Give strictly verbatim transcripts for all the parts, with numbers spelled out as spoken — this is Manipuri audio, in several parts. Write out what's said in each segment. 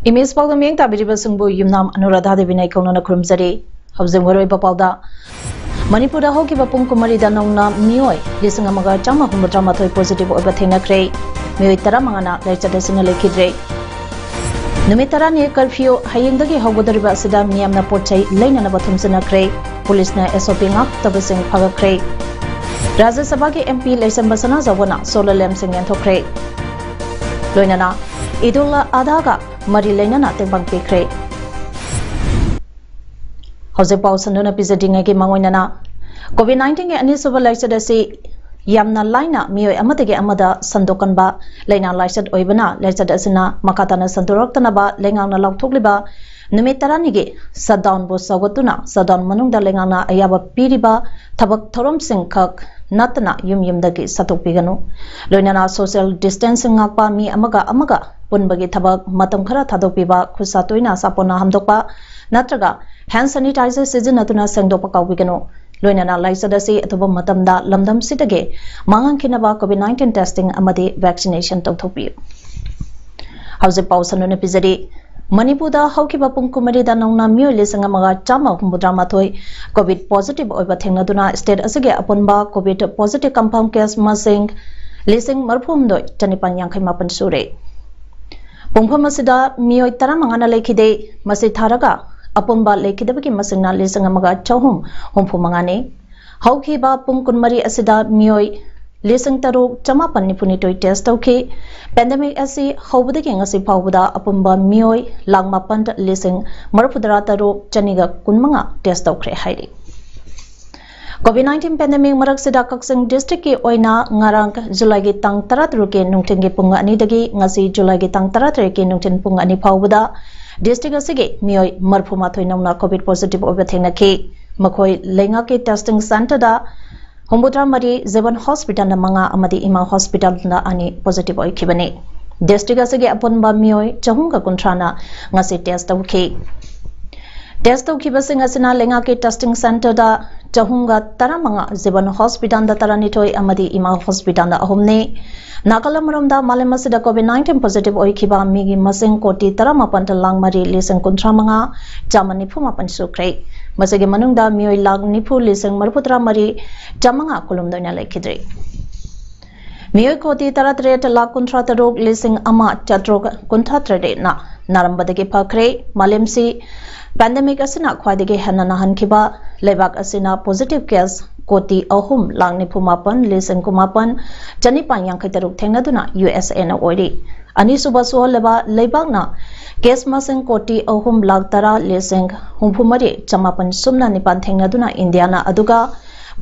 ꯏꯃꯦꯖ ꯄꯥꯎꯗ ꯃꯤꯠꯌꯦꯡ ꯇꯥꯕꯤꯔꯤꯕꯁꯤꯡꯕꯨ ꯌꯨꯝꯅꯥꯝ ꯑꯅꯨꯔꯥꯙꯥ ꯗꯦꯕꯤꯅ ꯏꯀꯧꯅꯅ ꯈꯨꯔꯨꯝꯖꯔꯤ꯫ ꯍꯧꯖꯤꯛ ꯃꯔꯨꯑꯣꯏꯕ ꯄꯥꯎꯗ, ꯃꯅꯤꯄꯨꯔꯗ ꯍꯧꯈꯤꯕ ꯄꯨꯡ ꯀꯨꯟꯃꯔꯤꯗ ꯅꯧꯅ ꯃꯤꯑꯣꯏ ꯂꯤꯁꯤꯡ ꯑꯃꯒ ꯆꯥꯝꯃ ꯍꯨꯝꯐꯨꯇꯔꯥ ꯃꯥꯊꯣꯏ positive ꯑꯣꯏꯕ ꯊꯦꯡꯅꯈ꯭ꯔꯦ꯫ ꯃꯤꯑꯣꯏ ꯇꯔꯥꯃꯉꯥꯅ ꯂꯥꯏꯆꯠ ꯑꯁꯤꯅ ꯂꯩꯈꯤꯗ꯭ꯔꯦ꯫ ꯅꯨꯃꯤꯠ ꯇꯔꯥꯅꯤ curfew ꯍꯌꯦꯡꯗꯒꯤ ꯍꯧꯒꯗꯧꯔꯤꯕ ꯑꯁꯤꯗ ꯃꯤꯌꯥꯝꯅ ꯄꯣꯠ ꯆꯩ ꯂꯩꯅꯅꯕ ꯊꯨꯝꯖꯤꯟꯅꯈ꯭ꯔꯦ꯫ ꯄꯨꯂꯤꯁꯅ S O P ꯉꯥꯛꯇꯕꯁꯤꯡ ꯐꯒꯠꯈ꯭ꯔꯦ꯫ ꯔꯥꯖ꯭ꯌ ꯁꯚꯥꯒꯤ M P ꯂꯩꯁꯦꯝꯕ ꯁꯅꯥꯖꯥꯎꯕꯅ solar lamp ꯁꯤꯡ ꯌꯦꯟꯊꯣꯛꯈ꯭ꯔꯦ꯫ ꯂꯣꯏꯅꯅ ꯏꯗꯨꯜ ꯑꯗꯥꯒ ꯃꯔꯤ ꯂꯩꯅꯅ ꯇꯦꯡꯕꯥꯡ ꯄꯤꯈ꯭ꯔꯦ꯫ ꯍꯧꯖꯤꯛ ꯄꯥꯎ ꯁꯟꯗꯣꯛꯅ ꯄꯤꯖꯗ꯭ꯔꯤꯉꯩꯒꯤ ꯃꯥꯡꯑꯣꯏꯅꯅ, COVID nineteen ꯒꯤ ꯑꯅꯤꯁꯨꯕ ꯂꯥꯏꯆꯠ ꯑꯁꯤ ꯌꯥꯝꯅ ꯂꯥꯏꯅ ꯃꯤꯑꯣꯏ ꯑꯃꯗꯒꯤ ꯑꯃꯗ ꯁꯟꯗꯣꯛꯀꯟꯕ ꯂꯥꯏꯅꯥ ꯂꯥꯏꯆꯠ ꯑꯣꯏꯕꯅ, ꯂꯥꯏꯆꯠ ꯑꯁꯤꯅ ꯃꯈꯥ ꯇꯥꯅ ꯁꯟꯗꯣꯔꯛꯇꯅꯕ ꯂꯩꯉꯥꯛꯅ ꯂꯥꯎꯊꯣꯛꯂꯤꯕ ꯅꯨꯃꯤꯠ ꯇꯔꯥꯅꯤꯒꯤ shutdown ꯕꯨ ꯁꯧꯒꯠꯇꯨꯅ, shutdown ꯃꯅꯨꯡꯗ ꯂꯩꯉꯥꯛꯅ ꯑꯌꯥꯕ ꯄꯤꯔꯤꯕ ꯊꯕꯛ ꯊꯧꯔꯝꯁꯤꯡ ꯈꯛ ꯅꯠꯇꯅ ꯌꯨꯝ ꯌꯨꯝꯗꯒꯤ ꯆꯠꯊꯣꯛꯄꯤꯒꯅꯨ꯫ ꯂꯣꯏꯅꯅ social distancing ꯉꯥꯛꯄ, ꯃꯤ ꯑꯃꯒ ꯑꯃꯒ ꯄꯨꯟꯕꯒꯤ ꯊꯕꯛ ꯃꯇꯝ ꯈꯔ ꯊꯥꯗꯣꯛꯄꯤꯕ, ꯈꯨꯠꯁꯥ ꯇꯣꯏꯅ ꯁꯥꯄꯣꯟꯅ ꯍꯥꯝꯗꯣꯛꯄ ꯅꯠꯇ꯭ꯔꯒ hand sanitizer ꯁꯤꯖꯤꯟꯅꯗꯨꯅ ꯁꯦꯡꯗꯣꯛꯄ ꯀꯥꯎꯕꯤꯒꯅꯨ꯫ ꯂꯣꯏꯅꯅ ꯂꯥꯏꯆꯠ ꯑꯁꯤ ꯑꯊꯨꯕ ꯃꯇꯝꯗ ꯂꯝꯗꯝꯁꯤꯗꯒꯤ ꯃꯥꯡꯍꯟꯈꯤꯅꯕ COVID nineteen testing ꯑꯃꯗꯤ vaccination ꯇꯧꯊꯣꯛꯄꯤꯌꯨ꯫ ꯍꯧꯖꯤꯛ ꯄꯥꯎ ꯁꯟꯗꯣꯛꯅ ꯄꯤꯖꯔꯤ꯫ ꯃꯅꯤꯄꯨꯔꯗ ꯍꯧꯈꯤꯕ ꯄꯨꯡ ꯀꯨꯟꯃꯔꯤꯗ ꯅꯧꯅ ꯃꯤꯑꯣꯏ ꯂꯤꯁꯤꯡ ꯑꯃꯒ ꯆꯥꯝꯃ ꯍꯨꯝꯐꯨꯇꯔꯥ ꯃꯥꯊꯣꯏ COVID positive ꯑꯣꯏꯕ ꯊꯦꯡꯅꯗꯨꯅ, state ꯑꯁꯤꯒꯤ ꯑꯄꯨꯟꯕ COVID positive confirm case ꯃꯁꯤꯡ ꯂꯤꯁꯤꯡ ꯃꯔꯤꯐꯨ ꯍꯨꯝꯗꯣꯏ ꯆꯅꯤꯄꯥꯟ ꯌꯥꯡꯈꯩ ꯃꯥꯄꯟ ꯁꯨꯔꯦ꯫ ꯄꯨꯡꯐꯝ ꯑꯁꯤꯗ ꯃꯤꯑꯣꯏ ꯇꯔꯥꯃꯉꯥꯅ ꯂꯩꯈꯤꯗꯦ꯫ ꯃꯁꯤ ꯊꯥꯔꯒ ꯑꯄꯨꯟꯕ ꯂꯩꯈꯤꯗꯕꯒꯤ ꯃꯁꯤꯡꯅ ꯂꯤꯁꯤꯡ ꯑꯃꯒ ꯆꯍꯨꯝ ꯍꯨꯝꯐꯨ ꯃꯉꯥꯅꯤ꯫ ꯍꯧꯈꯤꯕ ꯄꯨꯡ ꯀꯨꯟꯃꯔꯤ ꯑꯁꯤꯗ ꯃꯤꯑꯣꯏ ꯂꯤꯁꯤꯡ ꯇꯔꯨꯛ ꯆꯃꯥꯄꯟ ꯅꯤꯐꯨꯅꯤꯊꯣꯏ test ꯇꯧꯈꯤ꯫ Pandemic ꯑꯁꯤ ꯍꯧꯕꯗꯒꯤ ꯉꯁꯤ ꯐꯥꯎꯕꯗ ꯑꯄꯨꯟꯕ ꯃꯤꯑꯣꯏ ꯂꯥꯈ ꯃꯥꯄꯟ ꯂꯤꯁꯤꯡ ꯃꯔꯤꯐꯨꯇꯔꯥ ꯇꯔꯨꯛ ꯆꯅꯤꯒ ꯀꯨꯟꯃꯉꯥ test ꯇꯧꯈ꯭ꯔꯦ ꯍꯥꯏꯔꯤ꯫ ꯀꯣꯚꯤꯗ ꯅꯥꯏꯟꯇꯤꯟ ꯄꯦꯟꯗꯦꯃꯤꯛ ꯃꯔꯛꯁꯤꯗ ꯀꯛꯆꯤꯡ ꯗꯤꯁꯇ꯭ꯔꯤꯛꯀꯤ ꯑꯣꯏꯅ ꯉꯔꯥꯡ ꯖꯨꯂꯥꯏꯒꯤ ꯇꯥꯡ ꯇꯔꯥꯇꯔꯨꯛꯀꯤ ꯅꯨꯡꯊꯤꯜꯒꯤ ꯄꯨꯡ ꯑꯅꯤꯗꯒꯤ ꯉꯁꯤ ꯖꯨꯂꯥꯏꯒꯤ ꯇꯥꯡ ꯇꯔꯥꯇꯔꯦꯠꯀꯤ ꯅꯨꯡꯊꯤꯜ ꯄꯨꯡ ꯑꯅꯤ ꯐꯥꯎꯕꯗ ꯗꯤꯁꯇ꯭ꯔꯤꯛ ꯑꯁꯤꯒꯤ ꯃꯤꯑꯣꯏ ꯃꯔꯤꯐꯨ ꯃꯥꯊꯣꯏ ꯅꯧꯅ ꯀꯣꯚꯤꯗ ꯄꯣꯖꯤꯇꯤꯚ ꯑꯣꯏꯕ ꯊꯦꯡꯅꯈꯤ꯫ ꯃꯈꯣꯏ ꯂꯩꯉꯥꯛꯀꯤ ꯇꯦꯁꯇꯤꯡ ꯁꯦꯟꯇꯔꯗ ꯍꯨꯝꯐꯨꯇꯔꯥ ꯃꯔꯤ, ꯖꯤꯕꯟ ꯍꯣꯁꯄꯤꯇꯥꯜꯗ ꯃꯉꯥ ꯑꯃꯗꯤ ꯏꯃꯥ ꯍꯣꯁꯄꯤꯇꯥꯜꯗ ꯑꯅꯤ ꯄꯣꯖꯤꯇꯤꯚ ꯑꯣꯏꯈꯤꯕꯅꯤ꯫ ꯗꯤꯁꯇ꯭ꯔꯤꯛ ꯑꯁꯤꯒꯤ ꯑꯄꯨꯟꯕ ꯃꯤꯑꯣꯏ ꯆꯍꯨꯝꯒ ꯀꯨꯟꯊ꯭ꯔꯥꯅ ꯉꯁꯤ ꯇꯦꯁ ꯇꯧꯈꯤ꯫ ꯇꯦꯁ ꯇꯧꯈꯤꯕꯁꯤꯡ ꯑꯁꯤꯅ ꯂꯩꯉꯥꯛꯀꯤ ꯇꯦꯁꯇꯤꯡ ꯁꯦꯟꯇꯔꯗ ꯆꯍꯨꯝꯒ ꯇꯔꯥꯃꯉꯥ, ꯖꯤꯕꯟ ꯍꯣꯁꯄꯤꯇꯥꯜꯗ ꯇꯔꯥꯅꯤꯊꯣꯏ ꯑꯃꯗꯤ ꯏꯃꯥ ꯍꯣꯁꯄꯤꯇꯥꯜꯗ ꯑꯍꯨꯝꯅꯤ꯫ ꯅꯥꯒꯥꯂꯦꯟ ꯃꯔꯣꯝꯗ ꯃꯥꯂꯦꯝ ꯑꯁꯤꯗ ꯀꯣꯚꯤꯗ ꯅꯥꯏꯟꯇꯤꯟ ꯄꯣꯖꯤꯇꯤꯚ ꯑꯣꯏꯈꯤꯕ ꯃꯤꯒꯤ ꯃꯁꯤꯡ ꯀꯣꯇꯤ ꯇꯔꯥꯃꯥꯄꯟ ꯂꯥꯈ ꯃꯔꯤ ꯂꯤꯁꯤꯡ ꯀꯨꯟꯊ꯭ꯔꯥ ꯃꯉꯥ ꯆꯥꯝꯃ ꯅꯤꯐꯨ ꯃꯥꯄꯟ ꯁꯨꯈ꯭ꯔꯦ꯫ ꯃꯁꯤꯒꯤ ꯃꯅꯨꯡꯗ ꯃꯤꯑꯣꯏ ꯂꯥꯈ ꯅꯤꯐꯨ ꯂꯤꯁꯤꯡ ꯃꯔꯤꯐꯨ ꯇꯔꯥ ꯃꯔꯤ ꯆꯥꯝꯃꯉꯥ ꯀꯣꯂꯨꯝꯗ ꯑꯣꯏꯅ ꯂꯩꯈꯤꯗ꯭ꯔꯤ꯫ ꯃꯤꯑꯣꯏ ꯀꯣꯇꯤ ꯇꯔꯥꯇꯔꯦꯠ ꯂꯥꯈ ꯀꯨꯟꯊ꯭ꯔꯥ ꯇꯔꯨꯛ ꯂꯤꯁꯤꯡ ꯑꯃ ꯆꯥꯇ꯭ꯔꯨꯛ ꯀꯨꯟꯊ꯭ꯔꯥ ꯇꯔꯦꯠꯅ ꯅꯥꯔꯝꯕꯗꯒꯤ ꯐꯈ꯭ꯔꯦ꯫ ꯃꯥꯂꯦꯝꯁꯤ ꯄꯦꯟꯗꯦꯃꯤꯛ ꯑꯁꯤꯅ ꯈ꯭ꯋꯥꯏꯗꯒꯤ ꯍꯦꯟꯅ ꯅꯥꯍꯟꯈꯤꯕ ꯂꯩꯕꯥꯛ ꯑꯁꯤꯅ ꯄꯣꯖꯤꯇꯤꯚ ꯀꯦꯁ ꯀꯣꯇꯤ ꯑꯍꯨꯝ ꯂꯥꯈ ꯅꯤꯐꯨ ꯃꯥꯄꯟ ꯂꯤꯁꯤꯡ ꯀꯨꯟꯃꯥꯄꯟ ꯆꯅꯤꯄꯥꯟ ꯌꯥꯡꯈꯩ ꯇꯔꯨꯛ ꯊꯦꯡꯅꯗꯨꯅ ꯌꯨ ꯑꯦꯁ ꯑꯦꯅ ꯑꯣꯏꯔꯤ꯫ ꯑꯅꯤꯁꯨꯕ ꯁꯣꯛꯍꯜꯂꯕ ꯂꯩꯕꯥꯛꯅ ꯀꯦꯁ ꯃꯁꯤꯡ ꯀꯣꯇꯤ ꯑꯍꯨꯝ ꯂꯥꯈ ꯇꯔꯥ ꯂꯤꯁꯤꯡ ꯍꯨꯝꯐꯨ ꯃꯔꯤ ꯆꯃꯥꯄꯟ ꯁꯨꯞꯅ ꯅꯤꯄꯥꯟ ꯊꯦꯡꯅꯗꯨꯅ ꯏꯟꯗꯤꯌꯥꯅ, ꯑꯗꯨꯒ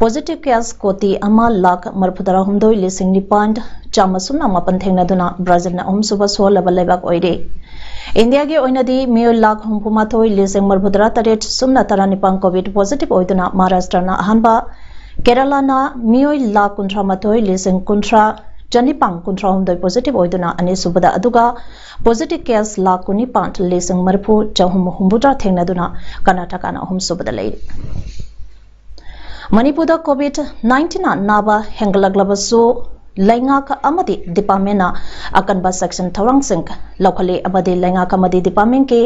ꯄꯣꯖꯤꯇꯤꯚ ꯀꯦꯁ ꯀꯣꯇꯤ ꯑꯃ ꯂꯥꯈ ꯃꯔꯤꯐꯨ ꯇꯔꯥ ꯍꯨꯝꯗꯣꯏ ꯂꯤꯁꯤꯡ ꯅꯤꯄꯥꯟ ꯆꯥꯝꯃ ꯁꯨꯞꯅ ꯃꯥꯄꯟ ꯊꯦꯡꯅꯗꯨꯅ ꯕ꯭ꯔꯥꯖꯤꯜꯅ ꯑꯍꯨꯝꯁꯨꯕ ꯁꯣꯛꯍꯜꯂꯕ ꯂꯩꯕꯥꯛ ꯑꯣꯏꯔꯤ꯫ ꯏꯟꯗꯤꯌꯥꯒꯤ ꯑꯣꯏꯅꯗꯤ ꯃꯤꯑꯣꯏ ꯂꯥꯈ ꯍꯨꯝꯐꯨ ꯃꯥꯊꯣꯏ ꯂꯤꯁꯤꯡ ꯃꯔꯤꯐꯨ ꯇꯔꯥ ꯇꯔꯦꯠ ꯁꯨꯞꯅ ꯇꯔꯥ ꯅꯤꯄꯥꯟ ꯀꯣꯚꯤꯗ ꯄꯣꯖꯤꯇꯤꯚ ꯑꯣꯏꯗꯨꯅ ꯃꯍꯥꯔꯥꯁꯇ꯭ꯔꯅ ꯑꯍꯥꯟꯕ, ꯀꯦꯔꯂꯥꯅ ꯃꯤꯑꯣꯏ ꯂꯥꯈ ꯀꯨꯟꯊ꯭ꯔꯥ ꯃꯥꯊꯣꯏ ꯂꯤꯁꯤꯡ ꯀꯨꯟꯊ꯭ꯔꯥ ꯆꯅꯤꯄꯥꯟ ꯀꯨꯟꯊ꯭ꯔꯥ ꯍꯨꯝꯗꯣꯏ ꯄꯣꯖꯤꯇꯤꯚ ꯑꯣꯏꯗꯨꯅ ꯑꯅꯤꯁꯨꯕꯗ, ꯑꯗꯨꯒ ꯄꯣꯖꯤꯇꯤꯚ ꯀꯦꯁ ꯂꯥꯈ ꯀꯨꯟꯅꯤꯄꯥꯟ ꯂꯤꯁꯤꯡ ꯃꯔꯤꯐꯨ ꯆꯍꯨꯝ ꯍꯨꯝꯐꯨꯇꯔꯥ ꯊꯦꯡꯅꯗꯨꯅ ꯀꯔꯅꯥꯇꯀꯥꯅ ꯑꯍꯨꯝꯁꯨꯕꯗ ꯂꯩꯔꯤ꯫ ꯃꯅꯤꯄꯨꯔꯗ ꯀꯣꯚꯤꯗ ꯅꯥꯏꯟꯇꯤꯟꯅ ꯅꯥꯕ ꯍꯦꯟꯒꯠꯂꯛꯂꯕꯁꯨ ꯂꯩꯉꯥꯛ ꯑꯃꯗꯤ ꯗꯤꯄꯥꯔꯠꯃꯦꯟꯅ ꯑꯀꯟꯕ ꯆꯦꯛꯁꯤꯟ ꯊꯧꯔꯥꯡꯁꯤꯡ ꯂꯧꯈꯠꯂꯤ ꯑꯃꯗꯤ ꯂꯩꯉꯥꯛ ꯑꯃꯗꯤ ꯗꯤꯄꯥꯔꯠꯃꯦꯟꯒꯤ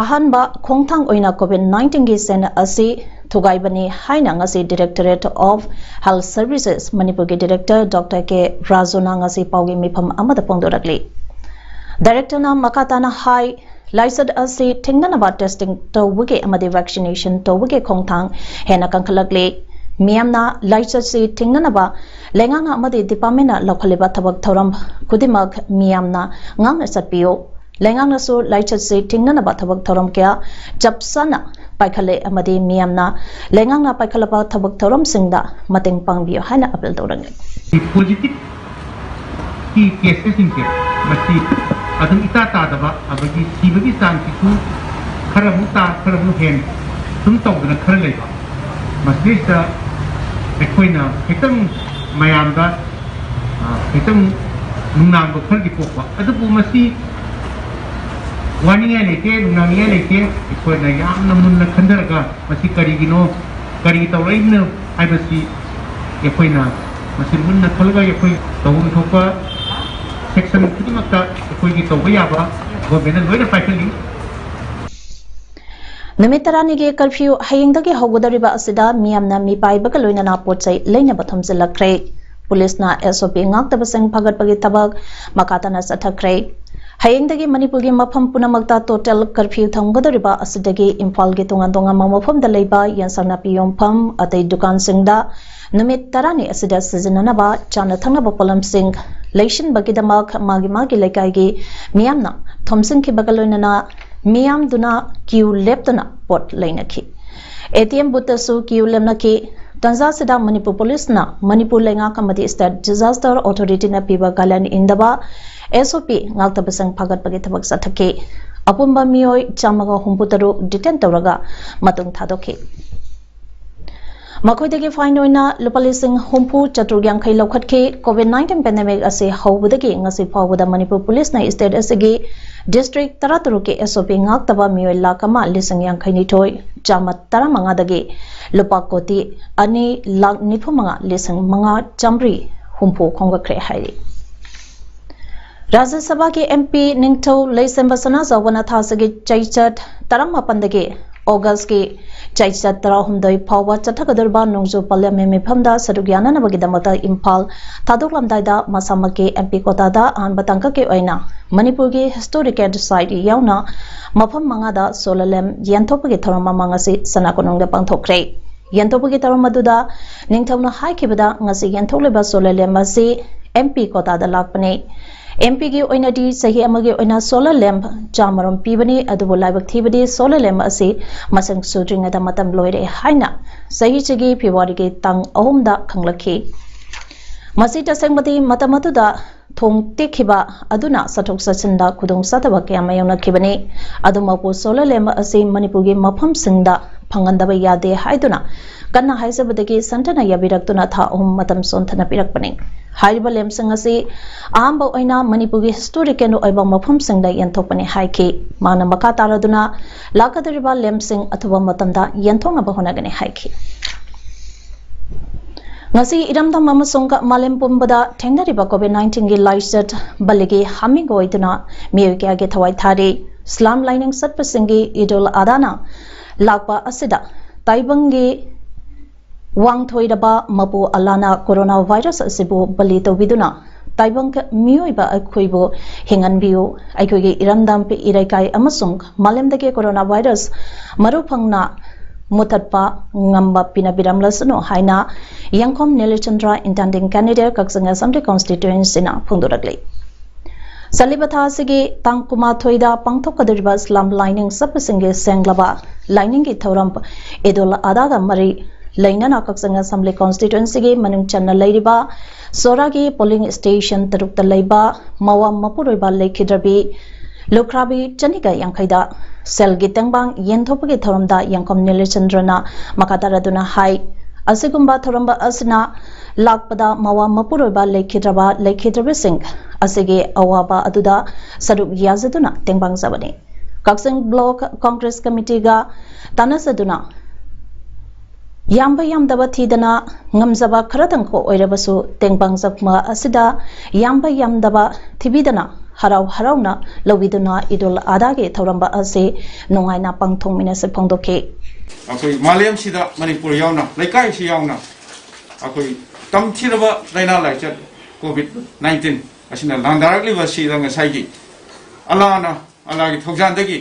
ꯑꯍꯥꯟꯕ ꯈꯣꯡꯊꯥꯡ ꯑꯣꯏꯅ ꯀꯣꯚꯤꯗ ꯅꯥꯏꯟꯇꯤꯟꯒꯤ ꯁꯦꯟ ꯑꯁꯤ ꯊꯨꯒꯥꯏꯕꯅꯤ ꯍꯥꯏꯅ ꯉꯁꯤ Directorate of Health Services ꯃꯅꯤꯄꯨꯔꯒꯤ ꯗꯥꯏꯔꯦꯛꯇꯔ ꯗꯣꯛꯇꯔ ꯀꯦ ꯔꯥꯖꯨꯅ ꯉꯁꯤ ꯄꯥꯎꯒꯤ ꯃꯤꯐꯝ ꯑꯃꯗ ꯐꯣꯡꯗꯣꯔꯛꯂꯤ꯫ ꯗꯥꯏꯔꯦꯛꯇꯔꯅ ꯃꯈꯥ ꯇꯥꯅ ꯍꯥꯏ, ꯂꯥꯏꯆꯠ ꯑꯁꯤ ꯊꯤꯡꯅꯅꯕ ꯇꯦꯁꯇꯤꯡ ꯇꯧꯕꯒꯤ ꯑꯃꯗꯤ ꯚꯦꯛꯁꯤꯅꯦꯁꯟ ꯇꯧꯕꯒꯤ ꯈꯣꯡꯊꯥꯡ ꯍꯦꯟꯅ ꯀꯟꯈꯠꯂꯛꯂꯤ꯫ ꯃꯤꯌꯥꯝꯅ ꯂꯥꯏꯆꯠꯁꯤ ꯊꯤꯡꯅꯅꯕ ꯂꯩꯉꯥꯛꯅ ꯑꯃꯗꯤ ꯗꯤꯄꯥꯔꯠꯃꯦꯟꯅ ꯂꯧꯈꯠꯂꯤꯕ ꯊꯕꯛ ꯊꯧꯔꯝ ꯈꯨꯗꯤꯡꯃꯛ ꯃꯤꯌꯥꯝꯅ ꯉꯥꯛꯅ ꯆꯠꯄꯤꯌꯨ꯫ ꯂꯩꯉꯥꯛꯅꯁꯨ ꯂꯥꯏꯆꯠꯁꯤ ꯊꯤꯡꯅꯅꯕ ꯊꯕꯛ ꯊꯧꯔꯝ ꯀꯌꯥ ꯆꯞ ꯆꯥꯅ ꯄꯥꯏꯈꯠꯂꯦ ꯑꯃꯗꯤ ꯃꯤꯌꯥꯝꯅ ꯂꯩꯉꯥꯛꯅ ꯄꯥꯏꯈꯠꯂꯕ ꯊꯕꯛ ꯊꯧꯔꯝꯁꯤꯡꯗ ꯃꯇꯦꯡ ꯄꯥꯡꯕꯤꯌꯨ ꯍꯥꯏꯅ ꯑꯄꯤꯜ ꯇꯧꯔꯝꯃꯤ꯫ ꯄꯣꯖꯤꯇꯤꯚꯀꯤ ꯀꯦꯁꯦꯁꯁꯤꯡꯁꯦ ꯃꯁꯤ ꯑꯗꯨꯝ ꯏꯇꯥ ꯇꯥꯗꯕ, ꯑꯗꯒꯤ ꯁꯤꯕꯒꯤ ꯆꯥꯡꯁꯤꯁꯨ ꯈꯔ ꯑꯃꯨꯛ ꯇꯥ, ꯈꯔ ꯑꯃꯨꯛ ꯍꯦꯟ, ꯁꯨꯝ ꯇꯧꯗꯅ ꯈꯔ ꯂꯩꯕ꯫ ꯃꯁꯤꯗꯩꯁꯤꯗ ꯑꯩꯈꯣꯏꯅ ꯈꯤꯇꯪ ꯃꯌꯥꯝꯗ, ꯑ, ꯈꯤꯇꯪ ꯅꯨꯡꯅꯥꯡꯕ ꯈꯔꯗꯤ ꯄꯣꯛꯄ, ꯑꯗꯨꯕꯨ ꯃꯁꯤ ꯋꯥꯅꯤꯡꯉꯥꯏ ꯂꯩꯇꯦ, ꯅꯨꯡꯅꯥꯡꯅꯤꯡꯉꯥꯏ ꯂꯩꯇꯦ꯫ ꯑꯩꯈꯣꯏꯅ ꯌꯥꯝꯅ ꯃꯨꯟꯅ ꯈꯟꯊꯔꯒ ꯃꯁꯤ ꯀꯔꯤꯒꯤꯅꯣ, ꯀꯔꯤ ꯇꯧꯔꯛꯏꯅꯣ ꯍꯥꯏꯕꯁꯤ ꯑꯩꯈꯣꯏꯅ ꯃꯁꯤ ꯃꯨꯟꯅ ꯈꯜꯂꯒ ꯑꯩꯈꯣꯏ ꯇꯧꯐꯝ ꯊꯣꯛꯄ ꯁꯦꯛꯁꯟ ꯈꯨꯗꯤꯡꯃꯛꯇ ꯑꯩꯈꯣꯏꯒꯤ ꯇꯧꯕ ꯌꯥꯕ ꯒꯣꯔꯃꯦꯟꯅ ꯂꯣꯏꯅ ꯄꯥꯏꯈꯠꯂꯤ꯫ ꯅꯨꯃꯤꯠ ꯇꯔꯥꯅꯤꯒꯤ ꯀꯔꯐ꯭ꯌꯨ ꯍꯌꯦꯡꯗꯒꯤ ꯍꯧꯒꯗꯧꯔꯤꯕ ꯑꯁꯤꯗ ꯃꯤꯌꯥꯝꯅ ꯃꯤꯄꯥꯏꯕꯒ ꯂꯣꯏꯅꯅ ꯄꯣꯠ ꯆꯩ ꯂꯩꯅꯕ ꯊꯣꯝꯖꯤꯜꯂꯛꯈ꯭ꯔꯦ꯫ ꯄꯨꯂꯤꯁꯅ ꯑꯦꯁ ꯑꯣ ꯄꯤ ꯉꯥꯛꯇꯕꯁꯤꯡ ꯐꯒꯠꯄꯒꯤ ꯊꯕꯛ ꯃꯈꯥ ꯇꯥꯅ ꯆꯠꯊꯈ꯭ꯔꯦ꯫ ꯍꯌꯦꯡꯗꯒꯤ ꯃꯅꯤꯄꯨꯔꯒꯤ ꯃꯐꯝ ꯄꯨꯝꯅꯃꯛꯇ ꯇꯣꯇꯦꯜ ꯀꯔꯐ꯭ꯌꯨ ꯊꯝꯒꯗꯧꯔꯤꯕ ꯑꯁꯤꯗꯒꯤ ꯏꯝꯐꯥꯜꯒꯤ ꯇꯣꯉꯥꯟ ꯇꯣꯉꯥꯟꯕ ꯃꯐꯝꯗ ꯂꯩꯕ ꯌꯦꯟꯁꯥꯡ ꯅꯥꯄꯤ ꯌꯣꯟꯐꯝ ꯑꯇꯩ ꯗꯨꯀꯥꯟꯁꯤꯡꯗ ꯅꯨꯃꯤꯠ ꯇꯔꯥꯅꯤ ꯑꯁꯤꯗ ꯁꯤꯖꯤꯟꯅꯅꯕ ꯆꯥꯅ ꯊꯛꯅꯕ ꯄꯣꯠꯂꯝꯁꯤꯡ ꯂꯩꯁꯤꯟꯕꯒꯤꯗꯃꯛ ꯃꯥꯒꯤ ꯃꯥꯒꯤ ꯂꯩꯀꯥꯏꯒꯤ ꯃꯤꯌꯥꯝꯅ ꯊꯣꯝꯖꯤꯟꯈꯤꯕꯒ ꯂꯣꯏꯅꯅ ꯃꯤꯌꯥꯝꯗꯨꯅ ꯀ꯭ꯌꯨ ꯂꯦꯞꯇꯨꯅ ꯄꯣꯠ ꯂꯩꯅꯈꯤ꯫ ꯑꯦ ꯇꯤ ꯑꯦꯝ ꯕꯨꯠꯇꯁꯨ ꯀ꯭ꯌꯨ ꯂꯦꯞꯅꯈꯤ꯫ ꯇꯥꯟꯖꯥꯁꯤꯗ ꯃꯅꯤꯄꯨꯔ ꯄꯨꯂꯤꯁꯅ ꯃꯅꯤꯄꯨꯔ ꯂꯩꯉꯥꯛ ꯑꯃꯗꯤ ꯁ꯭ꯇꯦꯠ ꯗꯤꯖꯥꯁꯇꯔ ꯑꯣꯊꯣꯔꯤꯇꯤꯅ ꯄꯤꯕ ꯒꯥꯏꯗꯂꯥꯏꯟ ꯏꯟꯗꯕ ꯑꯦꯁ ꯑꯣ ꯄꯤ ꯉꯥꯛꯇꯕꯁꯤꯡ ꯐꯒꯠꯄꯒꯤ ꯊꯕꯛ ꯆꯠꯊꯈꯤ꯫ ꯑꯄꯨꯟꯕ ꯃꯤꯑꯣꯏ ꯆꯥꯝꯃꯒ ꯍꯨꯝꯐꯨ ꯇꯔꯨꯛ ꯗꯤꯇꯦꯟ ꯇꯧꯔꯒ ꯃꯇꯨꯡ ꯊꯥꯗꯣꯛꯈꯤ꯫ ꯃꯈꯣꯏꯗꯒꯤ ꯐꯥꯏꯟ ꯑꯣꯏꯅ ꯂꯨꯄꯥ ꯂꯤꯁꯤꯡ ꯍꯨꯝꯐꯨ ꯆꯥꯇ꯭ꯔꯨꯛ ꯌꯥꯡꯈꯩ ꯂꯧꯈꯠꯈꯤ꯫ ꯀꯣꯚꯤꯗ ꯅꯥꯏꯟꯇꯤꯟ ꯄꯦꯟꯗꯦꯃꯤꯛ ꯑꯁꯤ ꯍꯧꯕꯗꯒꯤ ꯉꯁꯤ ꯐꯥꯎꯕꯗ ꯃꯅꯤꯄꯨꯔ ꯄꯨꯂꯤꯁꯅ ꯁ꯭ꯇꯦꯠ ꯑꯁꯤꯒꯤ ꯗꯤꯁꯇ꯭ꯔꯤꯛ ꯇꯔꯥꯇꯔꯨꯛꯀꯤ ꯑꯦꯁ ꯑꯣ ꯄꯤ ꯉꯥꯛꯇꯕ ꯃꯤꯑꯣꯏ ꯂꯥꯈ ꯑꯃ ꯂꯤꯁꯤꯡ ꯌꯥꯡꯈꯩ ꯅꯤꯊꯣꯏ ꯆꯥꯝꯃ ꯇꯔꯥꯃꯉꯥꯗꯒꯤ ꯂꯨꯄꯥ ꯀꯣꯇꯤ ꯑꯅꯤ ꯂꯥꯈ ꯅꯤꯐꯨ ꯃꯉꯥ ꯂꯤꯁꯤꯡ ꯃꯉꯥ ꯆꯥꯝꯃꯔꯤ ꯍꯨꯝꯐꯨ ꯈꯣꯝꯒꯠꯈ꯭ꯔꯦ ꯍꯥꯏꯔꯤ꯫ ꯔꯥꯖ꯭ꯌ ꯁꯚꯥꯒꯤ ꯑꯦꯝ ꯄꯤ ꯅꯤꯡꯊꯧ ꯂꯩꯁꯦꯝꯕ ꯁꯅꯥꯖꯥꯎꯕꯅ ꯊꯥꯁꯤꯒꯤ ꯆꯩꯆꯠ ꯇꯔꯥꯃꯥꯄꯟꯗꯒꯤ ꯑꯣꯒꯁꯀꯤ ꯆꯩꯆꯠ ꯇꯔꯥꯍꯨꯝꯗꯣꯏ ꯐꯥꯎꯕ ꯆꯠꯊꯒꯗꯧꯔꯤꯕ ꯅꯣꯡꯖꯨ ꯄꯥꯂꯦꯝꯃꯤ ꯃꯤꯐꯝꯗ ꯁꯔꯨꯛ ꯌꯥꯅꯅꯕꯒꯤꯗꯃꯛꯇ ꯏꯝꯐꯥꯜ ꯊꯥꯗꯣꯛꯂꯝꯗꯥꯏꯗ ꯃꯁꯥꯃꯛꯀꯤ ꯑꯦꯝ ꯄꯤ ꯀꯣꯇꯥꯗ ꯑꯍꯥꯟꯕ ꯇꯥꯡꯀꯛꯀꯤ ꯑꯣꯏꯅ ꯃꯅꯤꯄꯨꯔꯒꯤ ꯍꯤꯁꯇꯣꯔꯤꯀꯦꯜ ꯁꯥꯏꯠ ꯌꯥꯎꯅ ꯃꯐꯝ ꯃꯉꯥꯗ ꯁꯣꯂꯔ ꯂꯦꯝ ꯌꯦꯟꯊꯣꯛꯄꯒꯤ ꯊꯧꯔꯝ ꯑꯃ ꯉꯁꯤ ꯁꯅꯥ ꯀꯣꯅꯨꯡꯗ ꯄꯥꯡꯊꯣꯛꯈ꯭ꯔꯦ꯫ ꯌꯦꯟꯊꯣꯛꯄꯒꯤ ꯊꯧꯔꯝ ꯑꯗꯨꯗ ꯅꯤꯡꯊꯧꯅ ꯍꯥꯏꯈꯤꯕꯗ ꯉꯁꯤ ꯌꯦꯟꯊꯣꯛꯂꯤꯕ ꯁꯣꯂꯔ ꯂꯦꯝ ꯑꯁꯤ ꯑꯦꯝ ꯄꯤ ꯀꯣꯇꯥꯗ ꯂꯥꯛꯄꯅꯤ꯫ ꯑꯦꯝ ꯄꯤꯒꯤ ꯑꯣꯏꯅꯗꯤ ꯆꯍꯤ ꯑꯃꯒꯤ ꯑꯣꯏꯅ solar lamp ꯆꯥꯃꯔꯣꯝ ꯄꯤꯕꯅꯤ, ꯑꯗꯨꯕꯨ ꯂꯥꯏꯕꯛ ꯊꯤꯕꯗꯤ solar lamp ꯑꯁꯤ ꯃꯁꯤꯡ ꯁꯨꯗ꯭ꯔꯤꯉꯩꯗ ꯃꯇꯝ ꯂꯣꯏꯔꯦ ꯍꯥꯏꯅ ꯆꯍꯤꯁꯤꯒꯤ ꯐꯦꯕ꯭ꯔꯨꯋꯥꯔꯤꯒꯤ ꯇꯥꯡ ꯑꯍꯨꯝꯗ ꯈꯪꯂꯛꯈꯤ꯫ ꯃꯁꯤ ꯇꯁꯦꯡꯕꯗꯤ ꯃꯇꯝ ꯑꯗꯨꯗ ꯊꯣꯡ ꯇꯦꯛꯈꯤꯕ ꯑꯗꯨꯅ ꯆꯠꯊꯣꯛ ꯆꯠꯁꯤꯟꯗ ꯈꯨꯗꯣꯡ ꯆꯥꯗꯕ ꯀꯌꯥ ꯃꯥꯌꯣꯛꯅꯈꯤꯕꯅꯤ꯫ ꯑꯗꯨꯃꯛꯄꯨ solar lamp ꯑꯁꯤ ꯃꯅꯤꯄꯨꯔꯒꯤ ꯃꯐꯝꯁꯤꯡꯗ ꯐꯪꯍꯟꯗꯕ ꯌꯥꯗꯦ ꯍꯥꯏꯗꯨꯅ ꯀꯟꯅ ꯍꯥꯏꯖꯕꯗꯒꯤ ꯁꯟꯇꯅ ꯌꯥꯕꯤꯔꯛꯇꯨꯅ ꯊꯥ ꯑꯍꯨꯝ ꯃꯇꯝ ꯁꯣꯟꯊꯅ ꯄꯤꯔꯛꯄꯅꯤ꯫ ꯍꯥꯏꯔꯤꯕ lampꯁꯤꯡ ꯑꯁꯤ ꯑꯍꯥꯟꯕ ꯑꯣꯏꯅ ꯃꯅꯤꯄꯨꯔꯒꯤ historical ꯑꯣꯏꯕ ꯃꯐꯝꯁꯤꯡꯗ ꯌꯦꯟꯊꯣꯛꯄꯅꯤ ꯍꯥꯏꯈꯤ꯫ ꯃꯥꯅ ꯃꯈꯥ ꯇꯥꯔꯗꯨꯅ ꯂꯥꯛꯀꯗꯧꯔꯤꯕ lampꯁꯤꯡ ꯑꯊꯨꯕ ꯃꯇꯝꯗ ꯌꯦꯟꯊꯣꯛꯅꯕ ꯍꯣꯠꯅꯒꯅꯤ ꯍꯥꯏꯈꯤ꯫ ꯉꯁꯤ ꯏꯔꯝꯗꯝ ꯑꯃꯁꯨꯡ ꯃꯥꯂꯦꯝ ꯄꯨꯝꯕꯗ ꯊꯦꯡꯅꯔꯤꯕ COVID nineteenꯒꯤ ꯂꯥꯏꯆꯠ ꯕꯂꯤꯒꯤ ꯍꯥꯃꯤꯡ ꯑꯣꯏꯗꯨꯅ ꯃꯤꯑꯣꯏ ꯀꯌꯥꯒꯤ ꯊꯋꯥꯏ ꯊꯥꯔꯤ꯫ ꯏꯁꯂꯥꯝ ꯂꯥꯏꯅꯤꯡ ꯆꯠꯄꯁꯤꯡꯒꯤ ꯏꯗꯨꯜ ꯑꯗꯥꯅ ꯂꯥꯛꯄ ꯑꯁꯤꯗ ꯇꯥꯏꯕꯪꯒꯤ ꯋꯥꯡꯊꯣꯏꯔꯕ ꯃꯄꯨ ꯑꯜꯂꯥꯅ corona virus ꯑꯁꯤꯕꯨ ꯕꯂꯤ ꯇꯧꯕꯤꯗꯨꯅ ꯇꯥꯏꯕꯪ ꯃꯤꯑꯣꯏꯕ ꯑꯩꯈꯣꯏꯕꯨ ꯍꯤꯡꯍꯟꯕꯤꯌꯨ꯫ ꯑꯩꯈꯣꯏꯒꯤ ꯏꯔꯝꯗꯝ ꯏꯔꯩꯀꯥꯏ ꯑꯃꯁꯨꯡ ꯃꯥꯂꯦꯝꯗꯒꯤ corona virus ꯃꯔꯨ ꯐꯪꯅ ꯃꯨꯊꯠꯄ ꯉꯝꯕ ꯄꯤꯅꯕꯤꯔꯝꯂꯁꯅꯨ ꯍꯥꯏꯅ ꯌꯦꯡꯈꯣꯝ ꯅꯤꯂꯆꯟꯗ꯭ꯔ, intending candidate, ꯀꯛꯆꯤꯡ Assembly constituencyꯅ ꯐꯣꯡꯗꯣꯔꯛꯂꯤ꯫ ꯆꯠꯂꯤꯕ ꯊꯥ ꯑꯁꯤꯒꯤ ꯇꯥꯡ ꯀꯨꯟꯃꯥꯊꯣꯏꯗ ꯄꯥꯡꯊꯣꯛꯀꯗꯧꯔꯤꯕ ꯏꯁꯂꯥꯝ ꯂꯥꯏꯅꯤꯡ ꯆꯠꯄꯁꯤꯡꯒꯤ ꯁꯦꯡꯂꯕ ꯂꯥꯏꯅꯤꯡꯒꯤ ꯊꯧꯔꯝ ꯏꯗꯨꯜ ꯑꯗꯥꯒ ꯃꯔꯤ ꯂꯩꯅꯅ ꯀꯛꯆꯤꯡ Assembly constituencyꯒꯤ ꯃꯅꯨꯡ ꯆꯟꯅ ꯂꯩꯔꯤꯕ ꯁꯣꯔꯥꯒꯤ polling station ꯇꯔꯨꯛꯇ ꯂꯩꯕ ꯃꯋꯥ ꯃꯄꯨꯔꯣꯏꯕ ꯂꯩꯈꯤꯗ꯭ꯔꯕꯤ ꯂꯨꯈ꯭ꯔꯥꯕꯤ ꯆꯅꯤꯒ ꯌꯥꯡꯈꯩꯗ ꯁꯦꯜꯒꯤ ꯇꯦꯡꯕꯥꯡ ꯌꯦꯟꯊꯣꯛꯄꯒꯤ ꯊꯧꯔꯝꯗ ꯌꯦꯡꯈꯣꯝ ꯅꯤꯂꯆꯟꯗ꯭ꯔꯅ ꯃꯈꯥ ꯇꯥꯔꯗꯨꯅ ꯍꯥꯏ, ꯑꯁꯤꯒꯨꯝꯕ ꯊꯧꯔꯝ ꯑꯁꯤꯅ ꯂꯥꯛꯄꯗ ꯃꯋꯥ ꯃꯄꯨꯔꯣꯏꯕ ꯂꯩꯈꯤꯗ꯭ꯔꯕ ꯂꯩꯈꯤꯗ꯭ꯔꯕꯁꯤꯡ ꯑꯁꯤꯒꯤ ꯑꯋꯥꯕ ꯑꯗꯨꯗ ꯁꯔꯨꯛ ꯌꯥꯖꯗꯨꯅ ꯇꯦꯡꯕꯥꯡꯖꯕꯅꯤ꯫ ꯀꯛꯆꯤꯡ Block Congress Committeeꯒ ꯇꯥꯟꯅꯖꯗꯨꯅ ꯌꯥꯝꯕ ꯌꯥꯝꯗꯕ ꯊꯤꯗꯅ ꯉꯝꯖꯕ ꯈꯔꯗꯪ ꯀꯣ ꯑꯣꯏꯔꯕꯁꯨ ꯇꯦꯡꯕꯥꯡ ꯆꯪꯕ ꯑꯁꯤꯗ ꯌꯥꯝꯕ ꯌꯥꯝꯗꯕ ꯊꯤꯕꯤꯗꯅ ꯍꯔꯥꯎ ꯍꯔꯥꯎꯅ ꯂꯧꯕꯤꯗꯨꯅ ꯏꯗꯨꯜ ꯑꯗꯥꯒꯤ ꯊꯧꯔꯝ ꯑꯁꯤ ꯅꯨꯡꯉꯥꯏꯅ ꯄꯥꯡꯊꯣꯛꯃꯤꯟꯅꯁꯤ ꯐꯣꯡꯗꯣꯛꯈꯤ꯫ ꯑꯩꯈꯣꯏ ꯃꯥꯂꯦꯝꯁꯤꯗ ꯃꯅꯤꯄꯨꯔ ꯌꯥꯎꯅ, ꯂꯩꯀꯥꯏꯁꯤ ꯌꯥꯎꯅ, ꯑꯩꯈꯣꯏ ꯇꯝꯊꯤꯔꯕ ꯂꯥꯏꯅꯥ ꯂꯥꯏꯆꯠ COVID nineteen ꯑꯁꯤꯅ ꯂꯥꯟꯗꯥꯔꯛꯂꯤꯕ ꯑꯁꯤꯗ ꯉꯁꯥꯏꯒꯤ ꯑꯂꯥꯅ, ꯑꯂꯥꯒꯤ ꯊꯧꯖꯥꯜꯗꯒꯤ